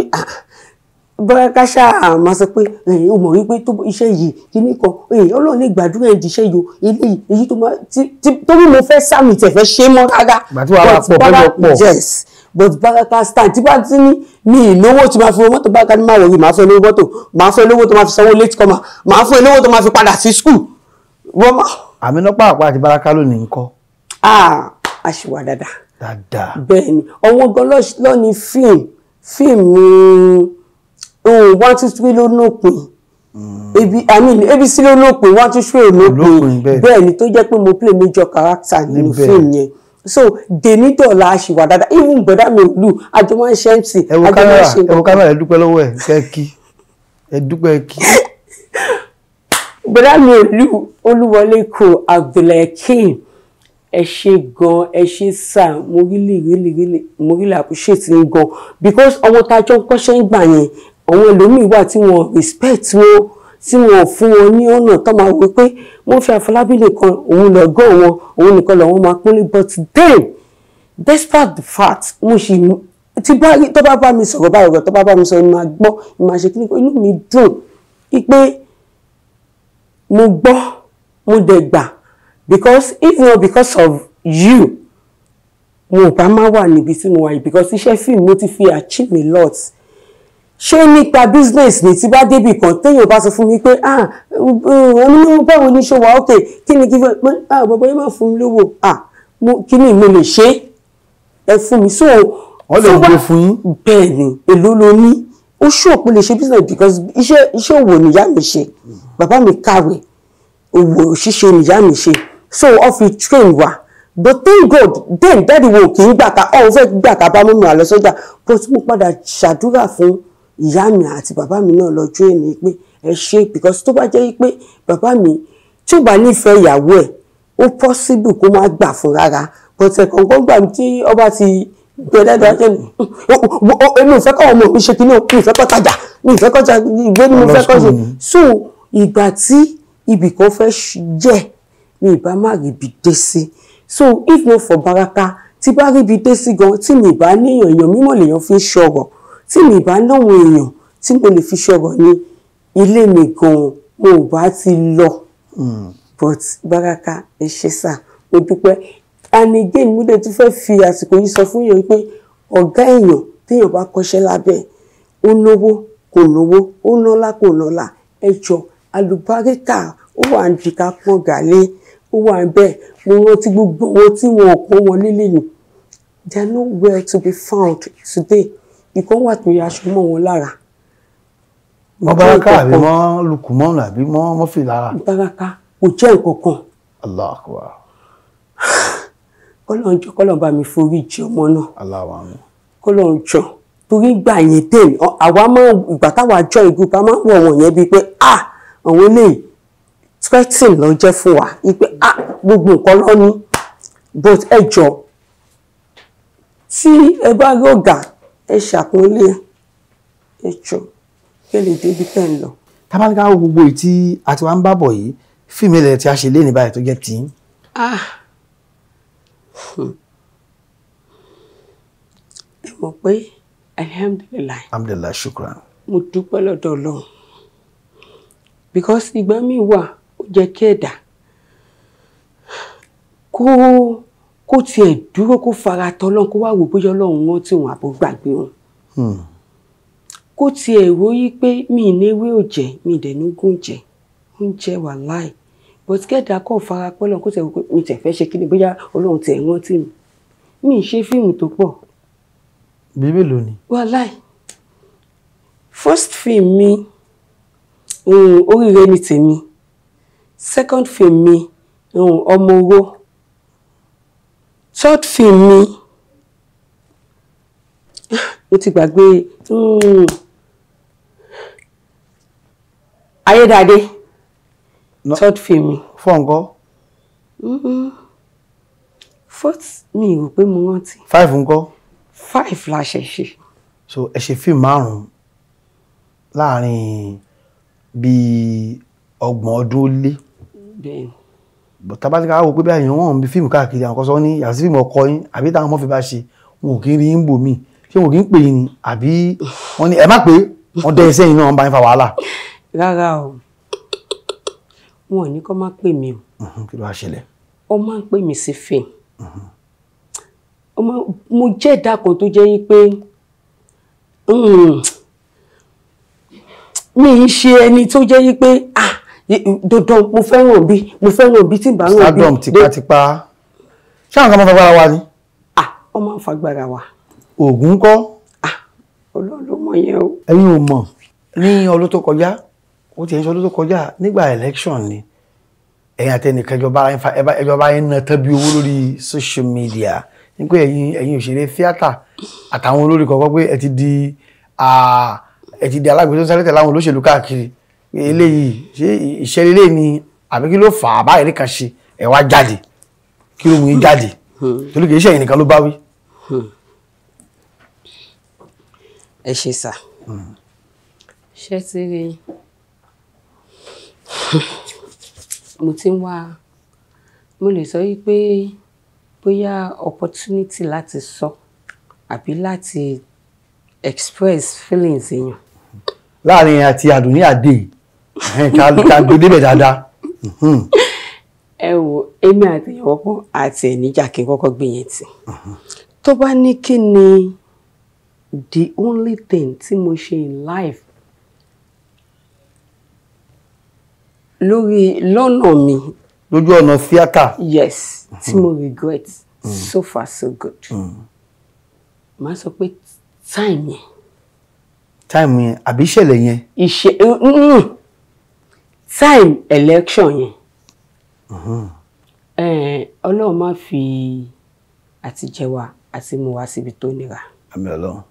Baraka ṣáà máa sọ pé ó mọ̀ wípé tó iṣẹ́ yìí kíní kan, Ọlọ́run lè gbàdúrà ẹ̀ díṣẹ́ yìí, eléyìí èyí tó máa torí mo fẹ́ sáàmì tẹ̀ fẹ́ ṣe mọ́ rárá. Yes, but Baraka stand tí bá ti ní mi ìnáwó tí máa fi wọ mọ́tò, Baraka ní máa wọ̀nyí, máa fẹ́ lówó mọ́tò, máa fẹ́ lówó tó máa fi sanwó late comer, máa fẹ́ lówó tó máa fi padà sí school. Àmínà pàápàá àti Baraka lónìí ńkọ́? Ah, a ṣì wà dáadáa. Dáadáa. Bẹ́ẹ̀ ni, ọwọ́n gan lọ́ni fíìmù 1 2 3 ló nópin, ebi, I mean, ABC ló nópin, 1 2 3 ló nópin. Bẹ́ẹ̀ ni, tó jẹ́ pé mo play major character nínú fíìmù yẹn. So dèní dọ̀la, a ṣì wà dáadáa. Even bọ̀dá mi ò lù, àjọ máa ń ṣe MC. Ẹ wo kámẹ́rà, ẹ wo kámẹ́rà, ẹ dúpẹ́ lọ́wọ́ ẹ, kẹ́ kí ẹ dúpẹ́ kí. Bọ̀dá mi ò lù, Olúwọlé kò Abdulhakeem, ẹ ṣé gan, ẹ ṣé sà. Mo really, really, really, mo really appreciate yín gan, because ọmọ tá a jọ ń kọ́ṣẹ́ ń gbà yẹn, àwọn ẹlòmíì wà tí wọ́n respect wọn, tí wọ́n fún wọn ní ọ̀nà tó máa wí pé wọ́n fi Àfọlábí nìkan, òun lọ́gọ́ wọn, òun nìkan lọ́wọ́ máa pọ́nlé. But then, despite the fact, mo ṣì tí bá rí tó bá bá mi sọ̀rọ̀ báyìí, ọ̀rọ̀ tó bá bá mi sọ̀rọ̀ ni máa gbọ́, ni máa ṣe kíní, inú mi dùn pé mo gbọ́, mo dẹ̀ gbà, because if not because of you, mo ò bá má wà níbi tí mo wà yìí, because iṣẹ́ fíìmù mo ti fi achieve a lot. Ṣé nípa business ní tí bá débì kan, téèyàn bá sọ fún mi pé, "Ah, ẹni ní báwo ní ṣe wà ok, kí ni kí fẹ́?" "Ah, bàbá yẹn máa fún mi lówó, ah, kí ni mo lè ṣe, ẹ fún mi." So Wọ́n lè gbé fún yín. Bẹ́ẹ̀ ni, èló ló ní ó ṣòpin lè ṣe business? Because iṣẹ́ òwò nìyá mi ṣe, bàbá mi kàwé, òwò ṣíṣe nìyá mi ṣe, so wọ́n fi train wa. But thank God, then daddy wo kì í gbà ká ọ̀hún fẹ́ gbà ká bá mú mi àlọ́ sọ́jà, but mo padà ṣàdúrà fún ìyá mi àti bàbá mi náà lọ́jọ́ èní pé ẹ ṣe, because tó bá jẹ́ pé bàbá mi tí ò bá nífẹ̀ẹ́ ìyàwó ẹ̀, ó possible kó má gbà fún rárá. But ẹ̀kọ̀ọ̀kan gbà tí ọba ti gbẹ dáadáa jẹ́ ni èmi ò fẹ́ kọ́ ọmọ mi ṣe kí ní, mi ò fẹ́ kọ́ tajà, mi ò fẹ́ kọ́ ìwé ni mo fẹ́ kọ́ ṣe. So ìgbà tí ibì kan fẹ́ jẹ́ mi ìbá má rí ibi dé sí. So if not for Baraka, tí bá rí ibi dé sí gan, tí mi ìbá níyàn, èèyàn mímọ̀ lèèyàn fi ń ṣọ̀rọ̀, tí mi ìbá náwọn èèyàn tí mo lè fi ṣọ̀rọ̀ ní ilé mi gan, mo ò bá ti lọ. But Baraka, ẹ ṣé sà, mo dúpẹ́. And again, mo dẹ̀ tún fẹ́ fi àsìkò yìí sọ fún yẹn pé ọ̀gá èèyàn téèyàn bá kọ́ṣẹ́ lábẹ́, ó náwó kò náwó, ó nọ́lá kò nọ́lá, ẹ jọ, àlùbáríkà ó wà ń di ká pọ́n gàlé, ó wà ń bẹ́ẹ̀. Mo rántí gbogbo wọn tí wọn ò pọ́n wọn lílé ni, they are nowhere to be found today. Ìkan wà tó yẹ aṣọ mọ́ wọn lára. Mọ́ Baraka àbí mọ́ Lukumọ́nù àbí mọ́ Mọ́fìlára? Baraka kò jẹ́ nǹkan kan. Allahu Akbar. Kọ́lọ́n jọ, kọ́lọ́n bá mi forí jì ọmọ náà. Allahu amin. Kọ́lọ́n jọ, torí gbà yẹn dé, àwa máa ìgbà táwa jọ ìgroup, a máa ń wọ̀ wọ̀n yẹn bíi pé, ah, àwọn eléyìí threatening ló jẹ́ fún wa, wípé, ah, gbogbo nǹkan ló ní. But ẹ jọ, tí ẹ bá rí ọ̀gá, ẹ ṣàpọ́nlé, ẹ jọ, kí ẹ lè débi tẹ́ ń lọ. Tábàlíkà wo gbogbo èyí tí a ti wá ń bá bọ̀ yìí, fíìmù ilẹ̀ tí a ṣe lé ní báyìí tó jẹ́ tí. Ah, ẹ mọ̀ pé alhamdulillahi. Alhamdulillahi, shukran. Mo dúpẹ́ lọ́dọ̀ Ọlọ́run, because ìgbà míì wà ó jẹ́ kí ẹ̀dá kó tiẹ̀ dúró, kó fara tọ́lọ́run, kó wá wò bóyá Ọlọ́run rántí òun àbó gbàgbé òun. Kó tiẹ̀ ròyí pé mi ì ní ewé òjẹ́, mi ì dẹ̀ ní ogún jẹ oúnjẹ wà láì, but kẹ́dà kọ́ fara pẹ́ lọ́run, kó tiẹ̀ wò pé mi tẹ̀ fẹ́ ṣe kí ni, bóyá Ọlọ́run tiẹ̀ rántí mi. Mi ì ṣe fíìmù tó pọ̀. Bí mélòó ni? Wàláì, first film mi, Oríire ni Tèmi. Second film mi, Ọmọ Owó. Third film mi, mo ti gbàgbé, Ayédáadé. No. Third film mi. Four ńkọ́? Fourth, mi rò pé mo rántí. Five ńkọ́? Five la ṣe ṣe. So ẹ ṣe fíìmù 5 láàrin bíi 30 ọdún ó lé. Bẹ́ẹ̀ni. But tá bá ti ká wò pé bí àyàn wọn ń bí fíìmù káàkiri, àwọn kan sọ ní yàtọ̀ sí fíìmù ọkọ yín àbí táwọn ọmọ fi bá ṣe, wọn ò kí ń rí yín bò míì. Ṣé wọn ò kí ń pè yín ni, àbí wọn ní ẹ má pé wọn dẹ́ iṣẹ́ yín náà, wọn bá yín fa wàhálà? Rárá o, wọn ò ní kó má pè mí o. Kí ló wá ṣẹlẹ̀? Ó máa ń pè mí sí fíìmù. Mo jẹ́ ẹ̀dá kan tó jẹ́ yí pé mi ń ṣe ẹni tó jẹ́ yí pé ah dandan mo fẹ́ràn bí, mo fẹ́ràn bí tí n bá ràn bí. Stardom tipátipá. Ṣé àwọn kan máa ń fagbára wa ni? Ah, wọ́n máa ń fagbára wa. Ògùn ńkọ́? Ah, Ọlọ́run ló mọ̀ yẹn o. Ẹ̀yin ò mọ̀. Ní ọdún tó kọjá, ó ti ń sọ ọdún tó kọjá nígbà election ni, ẹ̀yin àtẹnìkan ẹjọba yín na tán bí owó lórí social media. Ní pé ẹ̀yin òṣèré tíátà àtàwọn olórí kọ̀ọ̀kan pé ẹ ti di alágbèétó sáré tẹ̀lé àwọn olóṣèlú káàkiri. Eléyìí ṣé ìṣẹ̀lẹ̀ eléyìí ni àbí kí ló fà á báyìí nìkan ṣe ẹ wá jáde? Kí ló mú yín jáde? Torí kì í ṣe ẹ̀yin nìkan ló bá wí. Ẹ ṣe sà. Ṣé ti rí mo ti ń wá, mo lè sọ wípé bóyá opportunity láti sọ àbí láti express feelings èèyàn. Láàrin àti Àdùnní Àdè ká gbé débẹ̀ dáadáa. Ẹ wo, èmi àti ìyàwó kan àti ẹ̀níjà kí n kọ́kọ́ gbé yẹn tì. Tó bá ní kí ni the only thing tí mo ṣe in life lórí lọ́nà mi. Lójú ọ̀nà theatre. Yes, tí mo regret so far so good. Màá sọ pé time yẹn. Time yẹn àbí ìṣẹ̀lẹ̀ yẹn? Time election yẹn. Ọlọ́run má fi àtijẹ wa àti mú wa síbi tó nira. Àmín Ọlọ́run.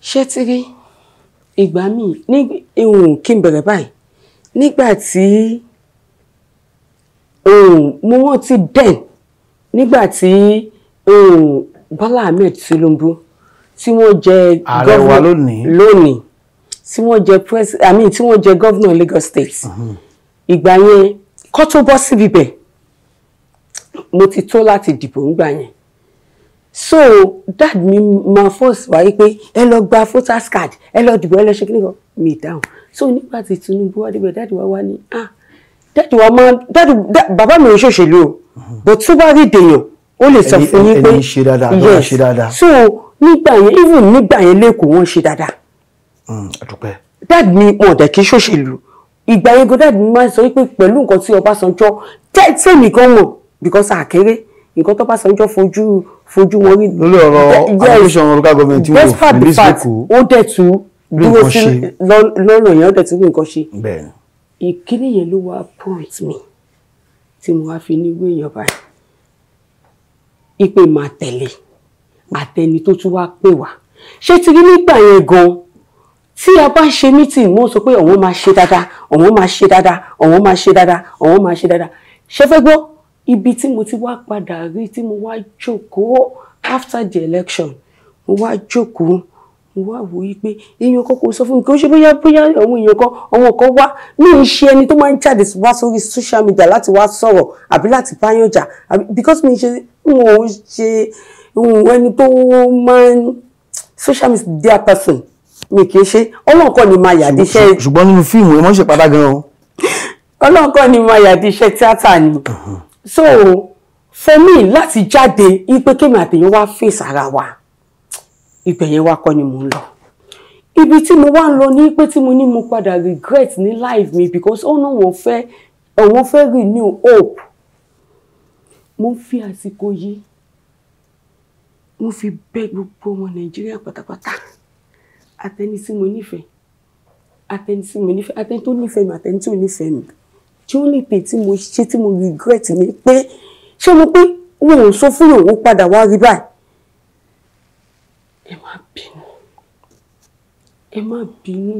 Ṣé ti rí ìgbà míì ní ìhùn kí n bẹ̀rẹ̀ báyìí, nígbà tí mo rántí den nígbà tí Bọ́lá Ahmed Tinubu tí wọ́n jẹ ààrẹ wa lónìí lónìí, tí wọ́n jẹ I mean tí wọ́n jẹ governor Lagos State. Ìgbà yẹn kó tó bọ́ síbi bẹ̀, mo ti tó láti dìbò ńgbà yẹn. So dad mi máa force wáyé pé ẹ lọ gba voters card, ẹ lọ dìbò, ẹ lọ ṣe kíní kan, mi dáhùn. So nígbà tí Tinubu wá débẹ̀, dad wa wá ní ah, dad wa máa dad bàbá mi ò ṣòṣèlú o, but tó bá rí dèèyàn ó lè sọ fún yín pé ẹni ṣe dáadáa, ló ṣe dáadáa. So nígbà yẹn, even nígbà yẹn lẹ́kọ̀ọ́ wọ́n ṣe dáadáa. Àdúpẹ́. Dad mi wọn dẹ̀ kí ṣòṣèlú. Ìgbà yẹn gan dad mi máa ń sọ wípé pẹ̀lú nǹkan tí Ọbásanjọ́ tẹ́tẹ́mì gan mọ̀, because àkéré nǹkan tó Ọbásanjọ́ fojú wọn rí. Lórí ọ̀rọ̀ allocation local government tí wọ́n despite the fact ó dẹ̀ tún dúró sí lọ́nà yẹn, ó dẹ̀ tún rí nǹkan ṣe. Bẹ́ẹ̀ni. Ìkíní yẹn ló wá prompt mi tí mo wá fi ní ìwé èèyàn báyìí. Ìpè máa tẹ̀lé àtẹni tó tún wá pè wá. Ṣé ti rí nígbà yẹn gan tí a bá ń ṣe meeting, wọ́n sọ pé òun máa ṣe dáadáa, òun máa ṣe dáadáa, òun máa ṣe dáadáa, òun máa ṣe dáadáa. Ṣé fẹ́ gbọ́? Ibi tí mo ti wá padà rí tí mo wá jókòó after the election, mo wá jókòó, mo wá wò yí pé èèyàn kan kò sọ fún mi kí ó ṣe bóyá bóyá àwọn èèyàn kan, àwọn kan wá. Mi ì ṣe ẹni tó máa ń jáde wá sórí social media láti wá sọ̀rọ̀ àbí láti báyàn jà, because mi ṣe n ò ṣe ẹni tó máa ń social media person. Mi kì í ṣe. Ọlọ́run kọ́ ni máa yàdí iṣẹ́. Ṣùgbọ́n nínú fíìmù ẹ mọ́ ṣe padà gan o. Ọlọ́run kọ́ ni máa yàdí iṣẹ́ tíátà ni. So for me láti jáde ipe kémi àtẹ̀yìn wá face ara wa, ibẹ̀ yẹn wá kọ́ ni mò ń lọ. Ibi tí mo wá ń lọ ní pé tí mo ní mo padà regret ní life mi, because ó náà wọ́n fẹ́, wọ́n fẹ́ renew hope. Mo fi àsìkò yìí, mo fi bẹ̀ gbogbo ọmọ Nàìjíríà pátápátá, àtẹni tí mo nífẹ̀ẹ́, àtẹni tí mo nífẹ̀ẹ́, àtẹni tó nífẹ̀ẹ́ mi, àtẹni tí ò nífẹ̀ẹ́ mi. Tí ó lè pè tí mo ṣe tí mo regret ni pé ṣé mo pé wọn ò sọ fún òun padà wá rí báyìí. Ẹ má bínú, ẹ má bínú,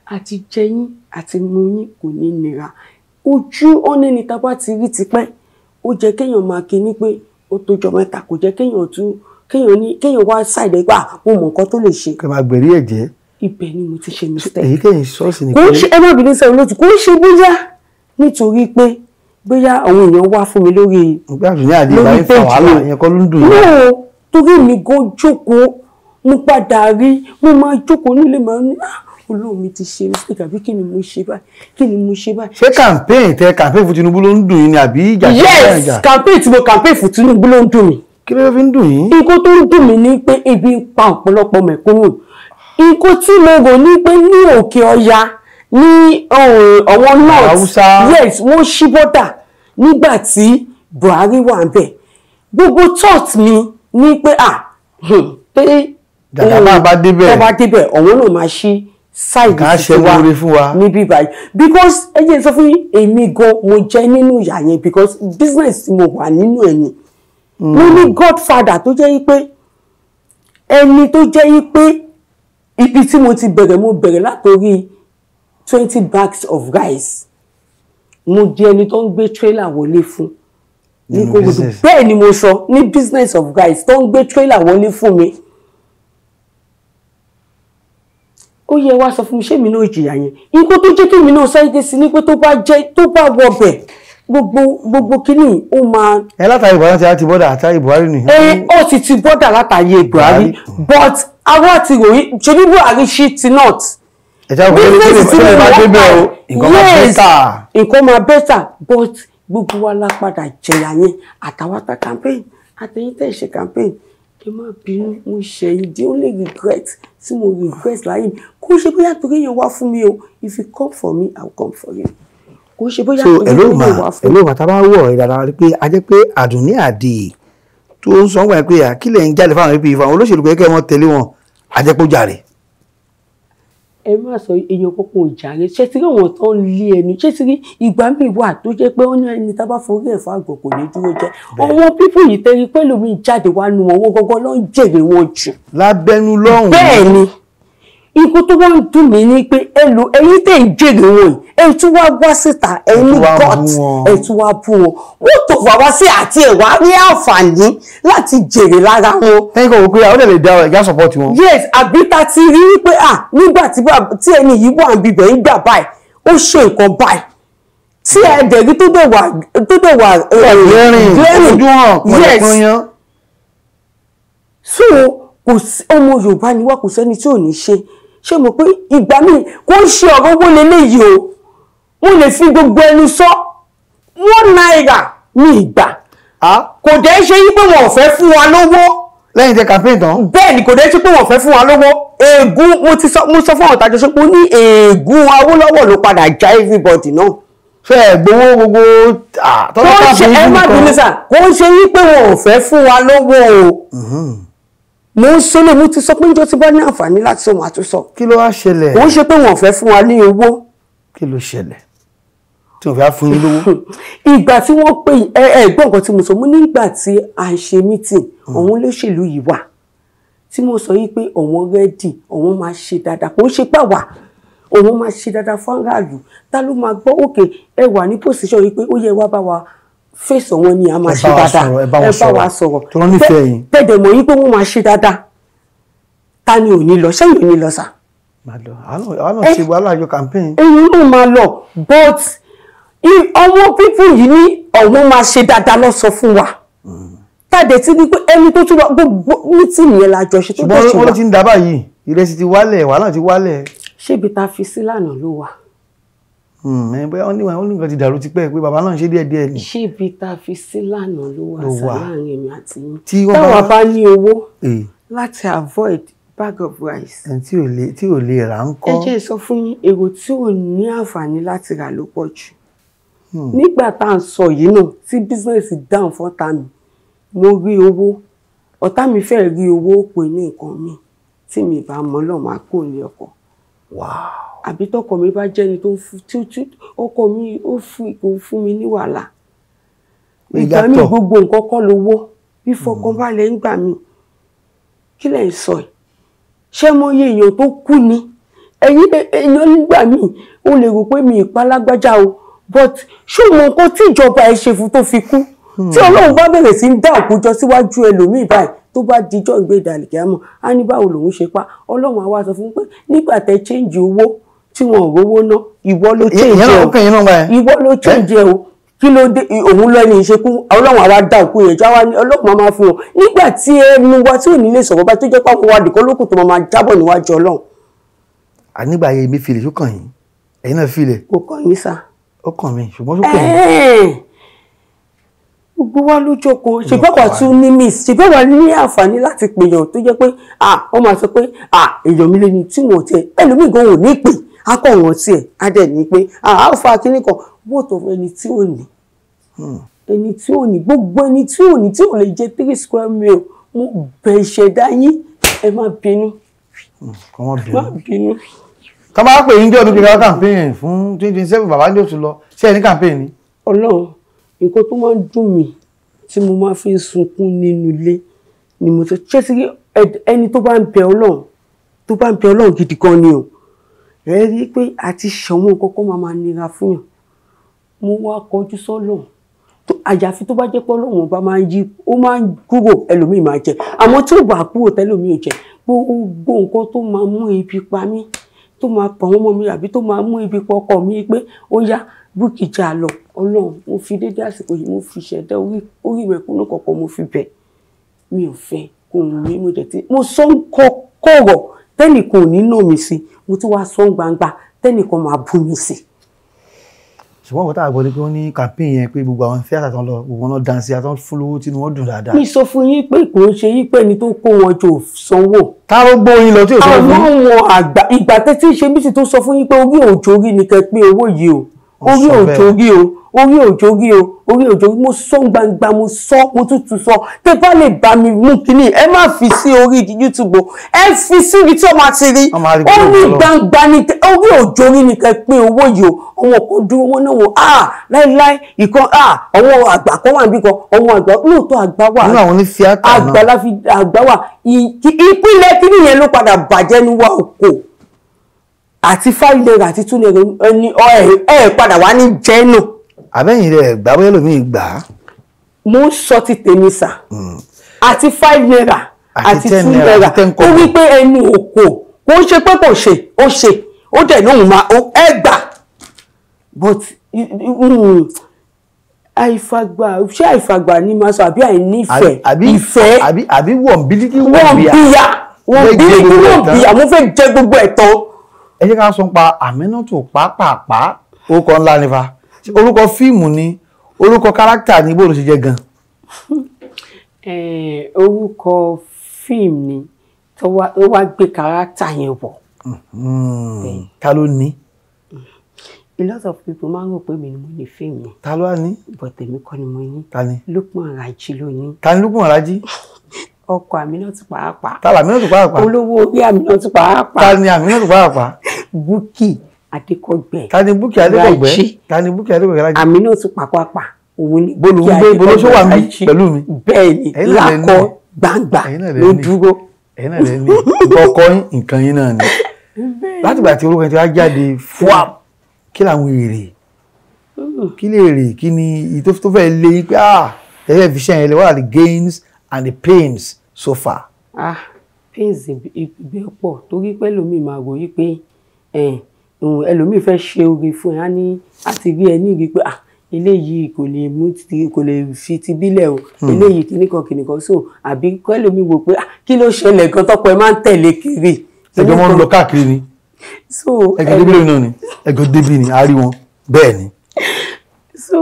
àti jẹyín àti mu yín kò ní nira. Ojú ọ̀nà ni tá a bá ti rí tipẹ́, ó jẹ́ kéèyàn máa kí ní pé ó tójọ́ mẹ́ta, kò jẹ́ kéèyàn tún kéèyàn ní kéèyàn wá ṣàìdẹ́ gbà mo mọ̀ nǹkan tó lè ṣe. Kẹ́ máa gbẹ̀rí ẹ̀jẹ̀. Ibẹ̀ ni mo ti ṣe mistake. Èyí kẹ́yìn ṣọ́ọ̀ṣì ni pé. Kò ń ṣe, ẹ má bínú sẹ́yìn lótú, kò ń ṣe bóyá nítorí pé bóyá àwọn èèyàn wá fún mi lórí lórí péjì mi. No, torí mi gan jókòó, mo padà rí, mo máa jókòó nílé màá ní Olóhùn mi ti ṣe mistake, àbí kí ni mo ṣe báyìí, kí ni mo ṣe báyìí. Ṣé campaign tẹ campaign fún Tinubu ló ń dùn yín ni àbí ìjà tí wọ́n ń jà? Yes, campaign tí mo campaign fún Tinubu ló ń dùn mí. Kí ló fi ń dùn yín? Nǹkan tó ń dùn mí ni pé ebi ń pa ọ̀pọ̀lọpọ̀ mẹ̀kúnnù. Nǹkan tí mo rò ní pé ní òkè ọya ní ọ̀wọ́n north, yes, wọ́n ṣí bọ́dà nígbà tí Buhari wà ń bẹ̀. Gbogbo thought mi ní pé pé Jàgàbá bá débẹ̀, tó bá débẹ̀ ọ̀wọ́n náà máa ṣí side títí wa níbí báyìí, because ẹ jẹ́ sọ fún yín, èmi gan mo jẹ́ nínú ìyà yẹn, because business tí mo wà nínú ẹ̀ ni. Mo ní godfather tó jẹ́ pé ẹni tó jẹ́ pé ibi tí mo ti bẹ̀rẹ̀, mo bẹ̀rẹ̀ látòrí 20 bags of rice. Mo di ẹni tó ń gbé trailer wọlé fún ní kókòtò. Bẹ́ẹ̀ ni mo sọ, ní business of rice tó ń gbé trailer wọlé fún mi. Ó yẹ wá sọ fún mi, ṣé mi náà jìyà yẹn? Nǹkan tó jẹ́ kí mi náà sáré sí ni pé tó bá jẹ́ tó bá wọbẹ̀ gbogbo kínní ó máa. Ẹ látàrí Buhari ti bọ́dà àtàrí Buhari ni. Ẹ ó ti bọ́dà látàrí Buhari, but àwa ti ròyìn ṣe bí Buhari ṣí ti north. Business tí mo wọ́n pa, yes, nǹkan máa better, but gbogbo wa la padà jẹ̀yà yẹn, àtàwátà campaign àtẹ̀yìn tẹ̀ ṣe campaign. Ẹ má bínú, mo ṣe the only regret tí mo regret láyé mi, kò ṣe bóyá torí èèyàn wá fún mi o. If you come for me, I will come for you. Kò ṣe bóyá torí èèyàn wá fún mi. So ẹ̀ló mà tá a bá wọ̀ ẹ̀ dáadáa rí pé a jẹ́ pé Àdùnní Àdè tó ń sọ wọ́n pé àkílẹ̀ ń jáde fáwọn APC, fáwọn olóṣèlú pé kẹ́ wọ́n tẹ̀lé wọn, a jẹ́ pé ó jàre. Ẹ má sọ èèyàn kankan ò jàre. Ṣé ti rí àwọn tó ń lé ẹnu? Ṣé ti rí ìgbà míì wà tó jẹ́ pé ó ní ẹni tá bá forí ẹ̀ fágbọ̀n kò ní dúró jẹ́. Àwọn pípù yìí tẹ́rí pẹ̀lú mi jáde wá nu wọn, wọ́n gọ́gọ́ ló ń jèrè wọn jù. Lábẹ́nú lọ́hùn. Bẹ́ẹ̀ ni, ikú tó wá ń dùn mí ni pé ẹlò ẹ̀yin tẹ̀ ń jèrè wọn yìí, ẹ tún wá wá síta, ẹ ní gut, ẹ tún wá bú wọn. Wọ́n tó wá wá sí àti ẹ̀ wá rí àǹfààní láti jèrè lára wọn. Ẹ̀yin kò wò pé àwọn lè dá ẹ̀já support wọn. Yes, àbí ta ti rí wípé nígbà tí ẹni yìí wà níbẹ̀ ń gbà báyìí, ó ṣe nǹkan báyìí. Tí ẹ dẹ̀ rí tó dẹ̀ wà glaring, ojú hàn, pọ̀nyán. So kò sí ọmọ Yorùbá ni wá, kò sẹ́ni tí ò ní ṣe. Ṣé mo pé ìgbà míì kò ń ṣe ọ̀rọ̀ owó leléyìí o, mo lè fi gbogbo ẹnu sọ, ₦1 ní ìgbà kò dẹ́ ṣe yí pé wọn ò fẹ́ fún wa lówó. Lẹ́yìn tẹ campaign tán. Bẹ́ẹ̀ ni, kò dẹ́ ṣe pé wọn ò fẹ́ fún wa lówó. Ègún, mo ti sọ, mo sọ fún àwọn ọ̀tàjọ ṣe pé ó ní ègún Awólọ́wọ̀ ló padà já everybody náà. Ṣé ẹ gbowó gbogbo tọ́lọ́ ṣe? Ẹ má bínú sà, kò ń ṣe yí pé wọn ò fẹ́ fún wa lówó o. Mo ń sọ lè, mo ti sọ pé níjọ́ tí bá ní àǹfààní láti sọ, màá tún sọ. Kí ló wá ṣẹlẹ̀? Kò ń ṣe pé wọn ò fẹ́ fún wa ní owó. Kí ló ṣẹlẹ̀ tí wọ́n fẹ́ fún yín lówó? Ìgbà tí wọ́n pè ẹ gbọ́ nǹkan tí mo sọ, mo nígbà tí à ń ṣe meeting, àwọn olóṣèlú yìí wà tí mo sọ yìí pé àwọn rẹ́dì, àwọn máa ṣe dáadáa, kò ń ṣe pé àwa òun máa ṣe dáadáa fún aráàlú. Ta ló máa gbọ́ òkè ẹ wà ní pòsíṣàn yìí pé ó yẹ wá bá wa fèsì wọn ni a máa ṣe dáadáa, ẹ bá wa sọ̀rọ̀, tẹ̀dẹ̀ mọ̀ yìí pé wọ́n máa ṣe dáadáa. Ta ni ò ní lọ? Ṣẹ́yìn ò ní lọ sà? Àwọn náà ṣe wàhálà yọ campaign. Èyí náà máa lọ, but ọmọ pípù yìí ní ọ̀wọ́n máa ṣe dáadáa lọ sọ fún wa. Tàdé tí ní pé ẹni tó tún wá gbogbo mítìnì yẹn la jọ ṣe tó dẹ̀ ṣe wá. Ṣùgbọ́n wọ́n ti ń dá báyìí. Ìrẹsì ti wálẹ̀, wàhálà ti wálẹ̀. Ṣé ibi tá a fi sí lánàá ló wà? Bóyá wọ́n ní nǹkan ti dàrú tipẹ́ pé bàbá náà ń ṣe díẹ̀díẹ̀ ni. Ṣé ibi tá a fi sí lánàá ló wà sá láàrin èmi àti yín? Táwa bá ní owó láti avoid bag of rice. Ẹni tí ò lè rà ń kọ́. Ẹ jẹ́ sọ fún yín, èrò tí ò ní àǹfààní láti rà ló pọ̀ jù. Nígbà tá à ń sọ yìí náà tí bísíǹsì down fọ́tà mi, mo rí owó, ọ̀tá mi fẹ́ rí owó pè ní nǹkan mi tí mi bá mọ́ lọ́ máa kó ní ọkọ̀. Àbí tọkọ mi bá jẹ́ni tó ń fún tí ọkọ mi ó fún mi ní wàhálà. Ìgbà mi gbogbo nǹkan kọ́ lówó, bí fọkànbalẹ̀ ń gbà mí. Kí lẹ̀ ń sọ yìí? Ṣé mo yẹ èèyàn tó kú ni? Ẹ̀yin èèyàn nígbà míì ó lè rò pé mi ìpalágbájá o, but ṣé mo nǹkan tí ìjọba ẹ ṣe fún tó fi kú? Tí Ọlọ́run bá bẹ̀rẹ̀ sí ń dá òkú jọ síwájú ẹlòmíì báyìí tó bá dijọ́ ìgbéda àlìkíyámọ̀, á ní báwo lòun ṣe pa. Ọlọ́run á wá sọ fún pé nígbà tẹ change owó tí wọn ò rówó ná, ìwọ ló change ẹ o, ìwọ ló change ẹ o, kí ló dé òun lọ ní ìṣekú? Ọlọ́run á wá dá òkú yẹn jọ, wá ní Ọlọ́run máa máa fún wọn nígbà tí ẹnu wa tí ò ní lè sọ̀rọ̀ báyìí tó jẹ́ pé àwọn wa nìkan lókùn tó máa jábọ̀ níwájú Ọlọ́run. Ànígbà yẹn mi filẹ̀, ṣó kàn yín? Ẹ̀yin náà filẹ̀. Kò kàn yín sá. Ó kàn mí, ṣùgbọ́n ṣó kàn yín. Gbogbo wa ló jókòó, ṣùgbọ́n wà tún ní miss, ṣùgbọ́n wà ní àǹfààní láti pèèyàn tó jẹ́ pé wọ́n máa sọ pé èèyàn mi lé ní tí wọ́n tiẹ̀ ẹlòmíì gan ò ní pè á kọ̀ wọ́n tiẹ̀ á dẹ̀ ní pé á fa kíní kan wọ́tọ̀ ẹni tí ò ní, ẹni tí ò ní, gbogbo ẹni tí ò ní tí ò lè jẹ 3 square meal, mo bẹ̀ ìṣẹ̀dá yín, ẹ má bínú. Má bínú. Ká máa pè yín jẹ́ ọdún kíkà campaign fún 2027, bàbá ní oṣù lọ, ṣé ẹ ní campaign ni? Ọlọ́run, nǹkan tó máa ń dùn mí tí mo máa fi ń sunkún nínú ilé ni mo sọ, ṣé sí ẹni tó bá ń bẹ Ọlọ́run, tó bá ń bẹ Ọlọ́run gidi gan ni o, ẹ rí i pé àti ṣọwọ́n kọ́kọ́ máa máa nira fún yàn. Mo wá kọjú sọ́lọ́run, àyàfi tó bá jẹ́ pé Ọlọ́run ọba máa ń yí, ó máa ń kúrò ẹlòmíì máa jẹ, àmọ́ tí ò bá kúrò tẹ́lòmíì ò jẹ, gbogbo nǹkan tó máa mú ibi pa mí, tó máa pa wọ́n mọ́ mi, àbí tó máa mú ibi pa ọkọ mi pé ó yá Bukky já lọ, Ọlọ́run mo fi dédé àsìkò yìí, mo fi ṣẹ̀dá orí ìmẹ̀kúnnù kọ̀ọ̀kan mo fi bẹ̀, mi ò fẹ́ kò mí, mo jẹ̀ tí mo sọ ń kọ́ kọ̀rọ̀ tẹ́nìkan ò ní nà mí sí, mo tún wá sọ ń gbangba tẹ́nìkan máa bú mi sí. Ṣùgbọ́n ọ̀tá àgbọ̀ ni pé wọ́n ní campaign yẹn pé gbogbo àwọn theatre tán lọ, gbogbo wọn lọ dansi àtọ́ fún lówó tí wọ́n dùn dáadáa. Mi sọ fún yín pé kò ń ṣe yín pé ẹni tó kó wọn jọ sanwó. Ta ló gbó yín lọ tí ò sọ fún yín? Àwọn wọn àgbà ìgbà tẹ́tí ṣe bí sì tó sọ fún yín pé orí òjò orí ni kẹ́ pé owó yìí o, orí òjò orí o, orí òjò orí o, orí òjò orí, mo sọ gbangba, mo sọ, mo tútù sọ, tẹ́ bá lè bá mi mú kíní, ẹ má fi sí orí YouTube o, ẹ fi síbi tí ó máa ti rí, ó ní gbangba ni orí òjò orí ni kẹ́ pé owó yìí o. Àwọn kan dúró wọn náà wọn láíláí ìkan àwọn àgbà kan wà níbí kan, àwọn àgbà lóòótọ́ àgbà wà, àgbà láfi àgbà wà, ìpínlẹ̀ kíní yẹn ló padà bàjẹ́ ní wa òkò àti 5 naira àti 2 naira ẹni ẹ padà wá ní jẹ́ náà. Àbẹ́yìn rẹ̀ gbà bóyá lómi gbà á. Mo ń sọ ti tèmi sà, àti 5 naira àti 2 naira, ó wí pé ẹnu òkò kò ń ṣe pé kò ṣe, ó ṣe, ó dẹ̀ lóhùn máa ẹ gbà, but àìfàgbà, ṣé àìfàgbà ni máa sọ àbí àìnífẹ̀ẹ́? Ìfẹ́ àbí wọ̀n bílíkì wọ̀n bíyà, wọ̀n bílíkì wọ̀n bíyà, mo fẹ́ jẹ gbogbo ẹ̀ tán. Ẹ jẹ́ ká sọ pa Aminatu pàápàá, orúkọ ńlá nífa, orúkọ fíìmù ni, orúkọ kárátà ni, bó ló ṣe jẹ́ gan? Orúkọ fíìmù ni tó wá gbé kárátà yẹn wọ̀. Ta ló ní? A lot of people máa ń rò pé mi ni mo ní fíìmù yẹn. Ta ló wá ní? But èmi kọ́ ni mo ní. Ta ni? Lukman Raji ló ní. Ta ni Lukman Raji? Ọkọ Aminatu pàápàá. Ta l'Aminatu pàápàá? Olówó orí Aminatu pàápàá. Ta ni Aminatu pàápàá? Bukky Adékọ̀gbẹ́. Ta ni Bukky Adékọ̀gbẹ́? Ta ni Bukky Adékọ̀gbẹ́ Raji? Aminatu pàápàá. Òun ni Bukky Adékọ̀gbẹ́ Raji. Pẹ̀lú mi. Bẹ́ẹ̀ ni, lákọ gbangba ló dúró. Ẹ̀yin náà lẹ ní. Ọkọ nǹkan yín náà ni. Látìgbà tí orúkọ yẹn ti wá jáde fúà, kí làwọn èrè? Kí lè rè? Kí ni tó fẹ́ lé yín pé tẹ́lẹ̀ fi ṣe yẹn lé, what are the gains and the pains so far? Pains ibẹ̀ pọ̀ torí pé ẹlòmíì máa rò yí pé ẹlòmíì fẹ́ ṣe oore fún ẹ, á ní àti rí ẹ ní rí pé eléyìí kò lè mú ti kò lè fi ti bílẹ̀ o, eléyìí kìnnìkan kìnnìkan, so àbí kẹlòmíì wò pé kí ló ṣẹlẹ̀ gan tọkọ ẹ máa ń tẹ̀lé kiri. Ẹjọ́ mọ́ ń lọ káàkiri ni. So ẹjọ́ débi lónìí náà ni, ẹjọ́ débi ni a rí wọn bẹ́ẹ̀ ni. So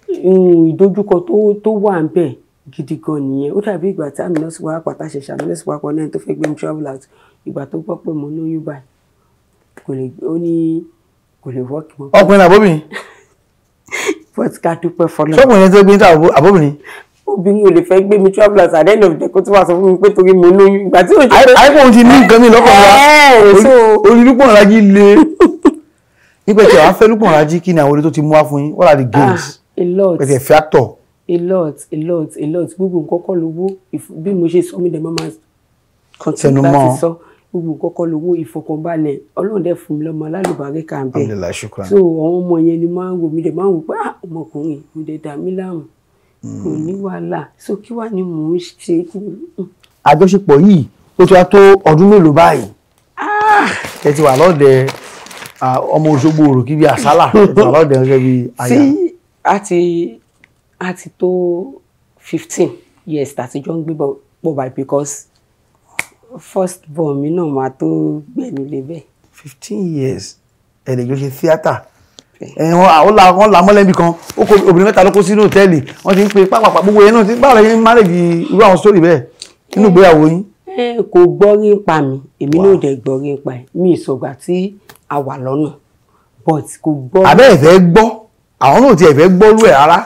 ìdojúkọ tó wà ń bẹ̀ gidi gan nìyẹn. Ó dàbí ìgbà tí àmì nọ́ọ̀sì wa pàtà ṣẹ̀ṣẹ̀ àmì nọ́ọ̀sì wa pọ̀ náà tó fẹ́ gbé mi travel out, ìgbà tó gbọ́ pé mo lóyún báyìí kò lè, ó ní kò lè work mọ́. Ọkùnrin àbóbìnrin? But ká dúpẹ́ fọlọ́. Ṣọ́kùnrin yẹn tó gbé ní àbóbìnrin? Obìnrin ò lè fẹ́ gbé mi travel out at the end of the day kó tó wá sọ fún mi pé torí mo lóyún ìgbà tí ò jẹ́ pé. Àìpọ̀ òun ti ní nǹkan mi lọ́kàn wa. Orí Lukman Raji le. Nípa tí àwọn afẹ́ Lukman Raji, kí ni àwọn orí tó ti mú wá fún yín? What are the gains? A lot. Pẹ̀tẹ̀ fẹ́ actor. A lot, a lot, a lot. Gbogbo nǹkan kọ́ lówó. Bí mo ṣe sọ mí dẹ̀ máa continue láti sọ. Gbogbo nǹkan kọ́ lówó, ìfọkànbalẹ̀. Ọlọ́run dẹ̀ fún mi lọ́mọ alálùbáríkà ń bẹ. Alhamdulillah, shukran. So àwọn ọmọ yẹn ni máa ń wò mí dẹ̀ máa ń wò pé ọmọkùnrin kò dẹ̀ dà mí láàmú. Kò ní wàhálà. So kí wá ni mò ń ṣe? Àjọṣepọ̀ yìí ó ti wá tó ọdún mélòó báyìí? Ẹ ti wà lọ́dẹ ọmọ Òṣogbo òrò kí bí àsálà. Ẹ ti wà lọ́dẹ gẹ́gẹ́ bí aya. Tí a ti tó 15 years tàti jọ ń gbé pọ̀ báyìí, because first born mi náà máa tó gbẹ̀mí lé bẹ́ẹ̀. 15 years ẹ lè jọ ṣe theatre. Wọ́n la mọ́lẹ́bí kan, ó kó obìnrin mẹ́ta ló kó sínú hòtẹ́ẹ̀lì, wọ́n ti ń pe pápápá gbogbo yẹn náà. Báwo lẹ ṣe ń manage irú àwọn story bẹ́ẹ̀ nínú ìgbéyàwó yín? Kò gbọ́ rí ń pa mi, èmi náà dẹ̀ gbọ́ rí ń pa ẹ̀. Mi ìsọ̀gbà tí a wà lọ́nà, but kò gbọ́. Àbẹ́ ẹ̀ fẹ́ gbọ́, àwọn náà ti ẹ̀ fẹ́ gbọ́ rú ẹ̀ rárá.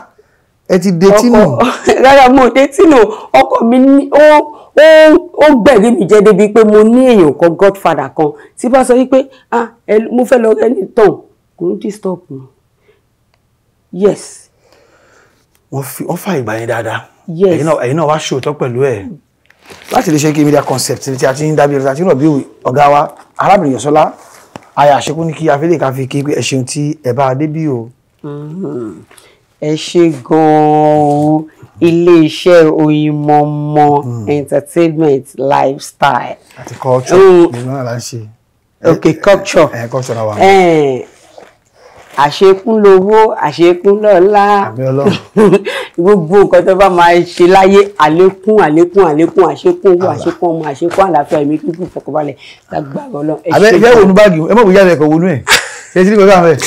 Ẹ ti detí nù. Rárá, mo detí nù. Ọkọ mi ní ó gbẹ̀rí mi jẹ́ débi pé mo ní èèyàn kan, godfather kan, tí bá sọ wípé ah mo fẹ́ lọ rẹ́ ní tàn, kò ń disturb mi. Yes. Wọ́n fa ìgbà yẹn dáadáa. Yes. Ẹ̀yin náà wá ṣòótọ́ pẹ̀lú ẹ̀. Láti lè ṣe K Media Concept tí a ti ń dábìí ọ̀rọ̀ àti ìrọ̀bí ọ̀gá wa arábìnrin Yọ̀sọ́lá aya àṣekún ní kí afẹ́lẹ́ ká fi kí pé ẹ ṣeun tí ẹ bá dé bí o. Ẹ ṣe gan-an, iléeṣẹ́ Oyinmomo Entertainment Lifestyle. Àti culture gbogbo náà là ń ṣe. Ok, culture. Culture náà wà. Àṣekún lówó, àṣekún lọ́lá. Àmín Ọlọ́run. Gbogbo nǹkan tó bá máa ṣe láyé, àlékún, àlékún, àlékún, àṣekún owó, àṣekún ọmọ, àṣekún àlàáfíà, ẹ̀mí kíkún, ìfọkànbalẹ̀ lágbára Ọlọ́run. Àbẹ ìfẹ́ wọnú báàgì, ẹ mọ̀ bóyá ẹ̀kọ́ wọnú ẹ̀ ṣe tí kò sáà fẹ́.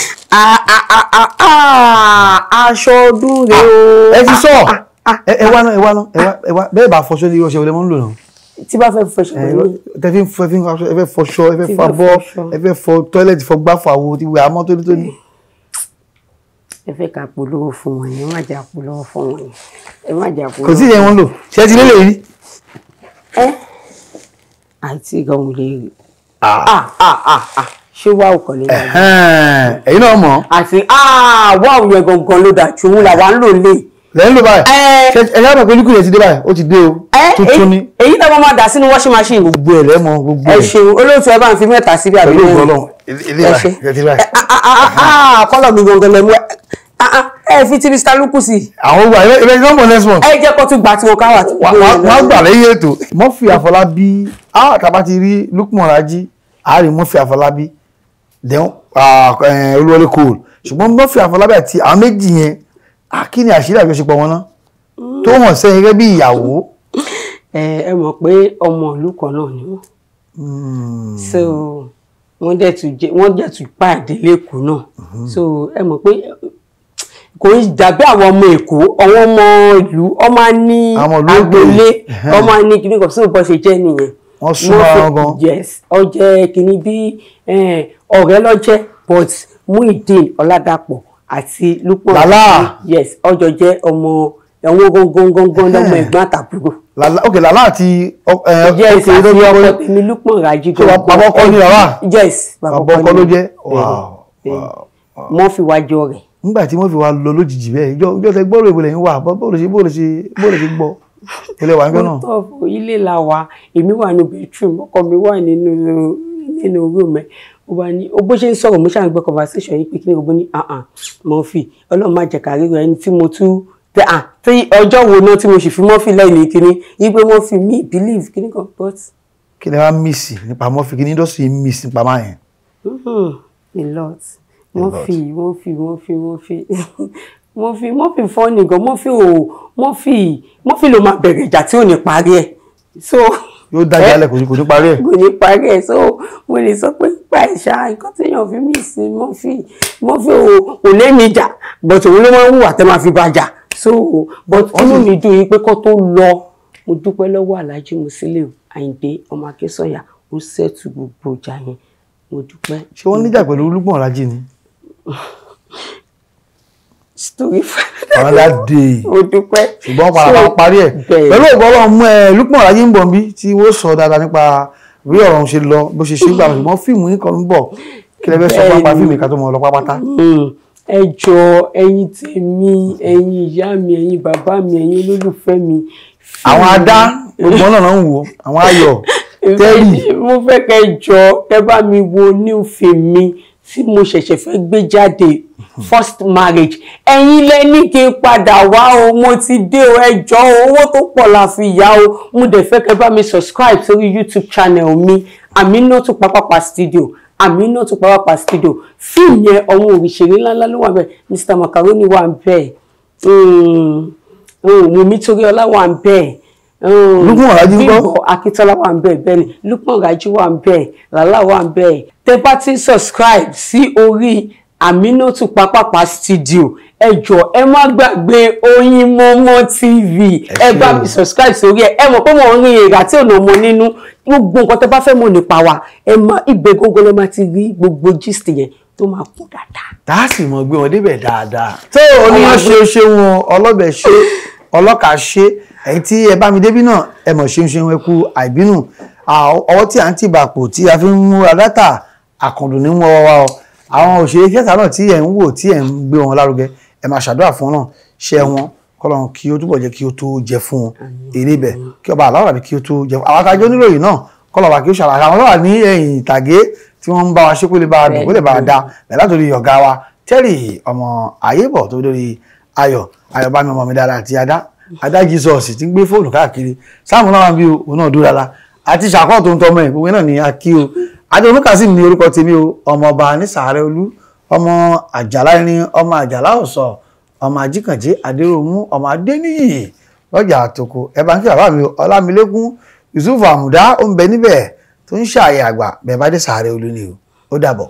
Aṣọ ọdún rèé o. Ẹ ti sọ ẹ wá náà, ẹ wá náà, ẹ wá bẹ́ẹ̀ bá fọṣọ ní ọṣẹ wọlé mọ́ ń lò náà. Tí bá fẹ́ fọṣọ pẹ̀lú. Tẹ fi ń fọ, ẹ fẹ́ fọṣọ, ẹ fẹ́ fọ abọ́, ẹ fẹ́ fọ tọ́ílẹ̀tì, fọ gbá, fọ àwo tí wẹ́ àmọ́ tónítóní. Ẹ fẹ́ ká polówó fún wọn ni, ẹ má jà polówó fún wọn ni, ẹ má jà polówó. Kò sí ìyẹn wọn lò, ṣé ti lélẹ̀ rí. Ẹ àǹtí gan mo lè rí. Ṣé wàá kọ̀ lè dájú? Ẹ̀yin náà mọ̀. Àti wàá yẹn gangan ló dájú, òun làwa ń lò lé. Lẹ́yìn ló báyìí. Ẹ yára pé líkùlẹ̀ ti dé báyìí, ó ti dé o. Tuntun ni. Èyí tá a máa dà sínú washing machine. Gbogbo ẹ̀ lẹ́mọ gbogbo ẹ̀. Ẹ ṣeun olóòtú, ẹ bá ń fi mẹ́ta síbi àbí mẹ́rin. Pẹ̀lú ògbọ́n ilé báyìí. Kọ́lọ̀ mi gangan lẹ́mú ẹ fi tí Mr. Luku sí. Àwọn gbà ẹ ẹ nọ́mbà next month. Ẹ jẹ́ kó tún gbà tí mo ká wà. Wọ́n gbà lẹ́yìn ètò. Murphy Àfọlábí, tàbá ti rí Lukman Raji, àárín Murphy Àfọlábí, then Olúwọlé Cole. Ṣùgbọ́n Murphy Àfọlábí àti àwọn méjì yẹn, kí ni àṣírí àjọṣepọ̀ wọn náà tó hàn sẹ́yìn gẹ́gẹ́ bí ìyàwó. Ẹ mọ̀ pé ọmọ ìlú kan náà ni wọ́n, so wọ́n dẹ̀ tún pàdé lẹ́kọ̀ọ́ náà, so ẹ mọ̀ pé kò ń dàbí àwọn ọmọ Èkó, àwọn ọmọ ìlú ọmọ ní agboolé, ọmọ ní kíní kan, sí bó ṣe jẹ́ nìyẹn. Wọ́n súnmọ́ àwọn gan. Yes, ó jẹ́ kíní bí ọ̀rẹ́ ló jẹ́, but Muyideen Ọládàpọ̀ àti Lukman. Lálá. Yes, ọjọ́ jẹ́ ọmọ ẹ̀wọ̀n gangan lọ́mọ ẹ̀gbọ́n àtàbúrò. Lálá, ok, Lálá àti. Yes, àti ọkọ tèmi Lukman Raji gangan. Bàbá ọkọ ni Lálá. Yes, bàbá ọkọ ló jẹ́. Wọ́n fi wá jọ rẹ̀. Nígbà tí wọ́n fi wá lọ lójijì bẹ́ẹ̀, ìjọ tẹ gbọ́rọ̀ ìbò lẹ́yìn wà, bóòlù ṣe gbọ́ ilé wa nígbà náà. Mo tọ́ ilé la wa, èmi wà ní bedroom, ọkọ mi wà nínú room ẹ̀. Ó bá ní bó ṣe ń sọ̀rọ̀, mo ṣáà ń gbọ́ conversation yìí pé kí ni gbogbo ní Murphy, Ọlọ́run má jẹ́ ká ríro ẹni tí mo tú tí ọjọ́ wo náà tí mo sì fi Murphy lẹ́yìn kíní yí pé Murphy mi believe kíní kan but. Kí ni wàá miss nípa Murphy, kí ni industry miss nípa máa yẹn? A lot. Murphy Murphy Murphy Murphy Murphy Murphy funny gan. Murphy ò Murphy Murphy ló máa bẹ̀rẹ̀ ìjà tí ò ní parí ẹ̀, so. Yóò dájà lẹ, kò ní parí ẹ̀. Kò ní parí ẹ̀. So mo lè sọ pé pa ìṣá nǹkan tí èèyàn fi mí sí Murphy, Murphy ò lé mi jà, but òun ló máa ń hùwà tẹ́ máa fi bá jà. So but inú mi dùn yín pé kó tó lọ, mo dúpẹ́ lọ́wọ́ Alhaji Musiliu Àyìndé ọmọ Akínsànyà, ó ṣẹ́tù gbogbo ìjà yẹn, mo dúpẹ́. Ṣé wọ́n níjà pẹ̀lú Lukman Raji ni? Story another day. Mo dúpẹ́. Ṣùgbọ́n padà bá parí ẹ̀ pẹ̀lú ògbọ́n Ọlọ́run mú ẹ. Lukman Raji ń bọ̀ nbí tí wọ́n sọ dáadáa nípa bí ọ̀rọ̀ ṣe lọ, bó ṣe ṣe gbà. Ṣùgbọ́n fíìmù yín kan ń bọ̀, kí lẹ fẹ́ sọ pápá fíìmù ká tó mọ̀ lọ pápátá. Ẹ jọ̀ọ́ ẹ̀yin tèmi, ẹ̀yin ìyá mi, ẹ̀yin bàbá mi, ẹ̀yin olólùfẹ́ mi. Àwọn adá gbogbo náà ń wò, àwọn ayọ̀ tẹ́rì. Mo fẹ́ kẹ́ jọ̀ọ́ kẹ́ bá mi wo new film mi tí mo ṣẹ̀ṣẹ̀ fẹ́ gbé jáde, First Marriage. Ẹ̀yin lẹ ní kí n padà wá o, mo ti dé o. Ẹ jọ̀ọ́, owó tó pọ̀ la fi yá o. Mo dẹ̀ fẹ́ kẹ́ bá mi subscribe sórí YouTube channel mi, Aminatu Papapa Studio, Aminatu Papapa Studio. Fíìmù yẹn ọmọ òrìṣèré ńláńlá ló wà bẹ́ẹ̀. Mr Macaroni wà bẹ́ẹ̀, Wùmí Toríọlá wà bẹ́ẹ̀, Lukman Raji ńkọ́? Bímbọ́ Akíntọ́lá wà ń bẹ̀, bẹ́ẹ̀ ni Lukman Raji wà ń bẹ̀, Làlá wà ń bẹ̀. Tẹ́ bá ti subscribe sí orí Aminatu Papapa Studio, ẹ jọ̀ọ́ ẹ má gbàgbé Oyinmomo TV, ẹ bá mi subscribe sórí ẹ. Ẹ mọ̀ pé mo ń rin èrà tí ò nà mọ nínú gbogbo nǹkan tẹ́ bá fẹ́ mọ̀ nípa wa, ẹ má ibẹ̀ gógó lẹ má ti rí gbogbo gist yẹn tó máa kún dáadáa. Tá a sì mọ̀ gbé wọn débẹ̀ dáadáa. Tó oníyàn ṣe ṣe wọn, ọlọ́bẹ̀ ṣe, ọlọ́kà ṣe, ẹ̀yin tí ẹ bá mi débí náà ẹ mọ̀ ṣeun ṣeun, ẹ kú àìbínú. Ọwọ́ tí à ń tìbàpò tí a fi ń múra dátà àkàndùn ní wọ́n wá ọ. Àwọn òṣèré tíátà náà tí ẹ̀ ń wò, tí ẹ̀ ń gbé wọn lárugẹ, ẹ máa ṣàdúrà fún náà ṣe wọn kọ́lọ́run kí ó túbọ̀ jẹ́ kí ó tó jẹ fún wọn èrè ibẹ̀, kí ọba aláwọ̀ àbí kí ó tó jẹ fún àwọn akájọ́ oníròyìn náà, kọ́lọ́wà kí ó ṣàlàyé àwọn tó wà ní ẹ̀yìn ìtàgé tí wọ́n ń bá wa ṣe kó lè bá a dùn, kó lè bá a da bẹ̀rẹ̀ látòrí ọ̀gá wa Terry ọmọ Ayébọ̀ tó lórí Ayọ̀ Ayọ̀bámi ọmọ mi dára àti Adá Adá Jesus tí ń gbé fóònù káàkiri, sáàmù náà wà bí òun náà dúró dára àti ṣàkọ́ tó ń tọmọ ẹ̀ gbogbo náà ní akí o. Adé Olúkàsímù ní orúkọ tèmi o, ọmọ ọba nísàárẹ̀ olú, ọmọ àjàlá irin, ọmọ àjàlá ọ̀sọ̀, ọmọ ajíkànjẹ adéròmú, ọmọ adéníyì lọ́jà àtòkò. Ẹ bá ń kí bàbá mi Ọlámilékún Yusuf Àmùdá, ó ń bẹ níbẹ̀ tó ń ṣàyè àgbà bẹ́ẹ̀ bá dé sàárẹ̀ olú ni o. Ó dàbọ̀.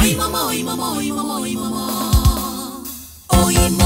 Oyinmomo, Oyinmomo, Oyinmomo, Oyinmomo. Oyinmomo.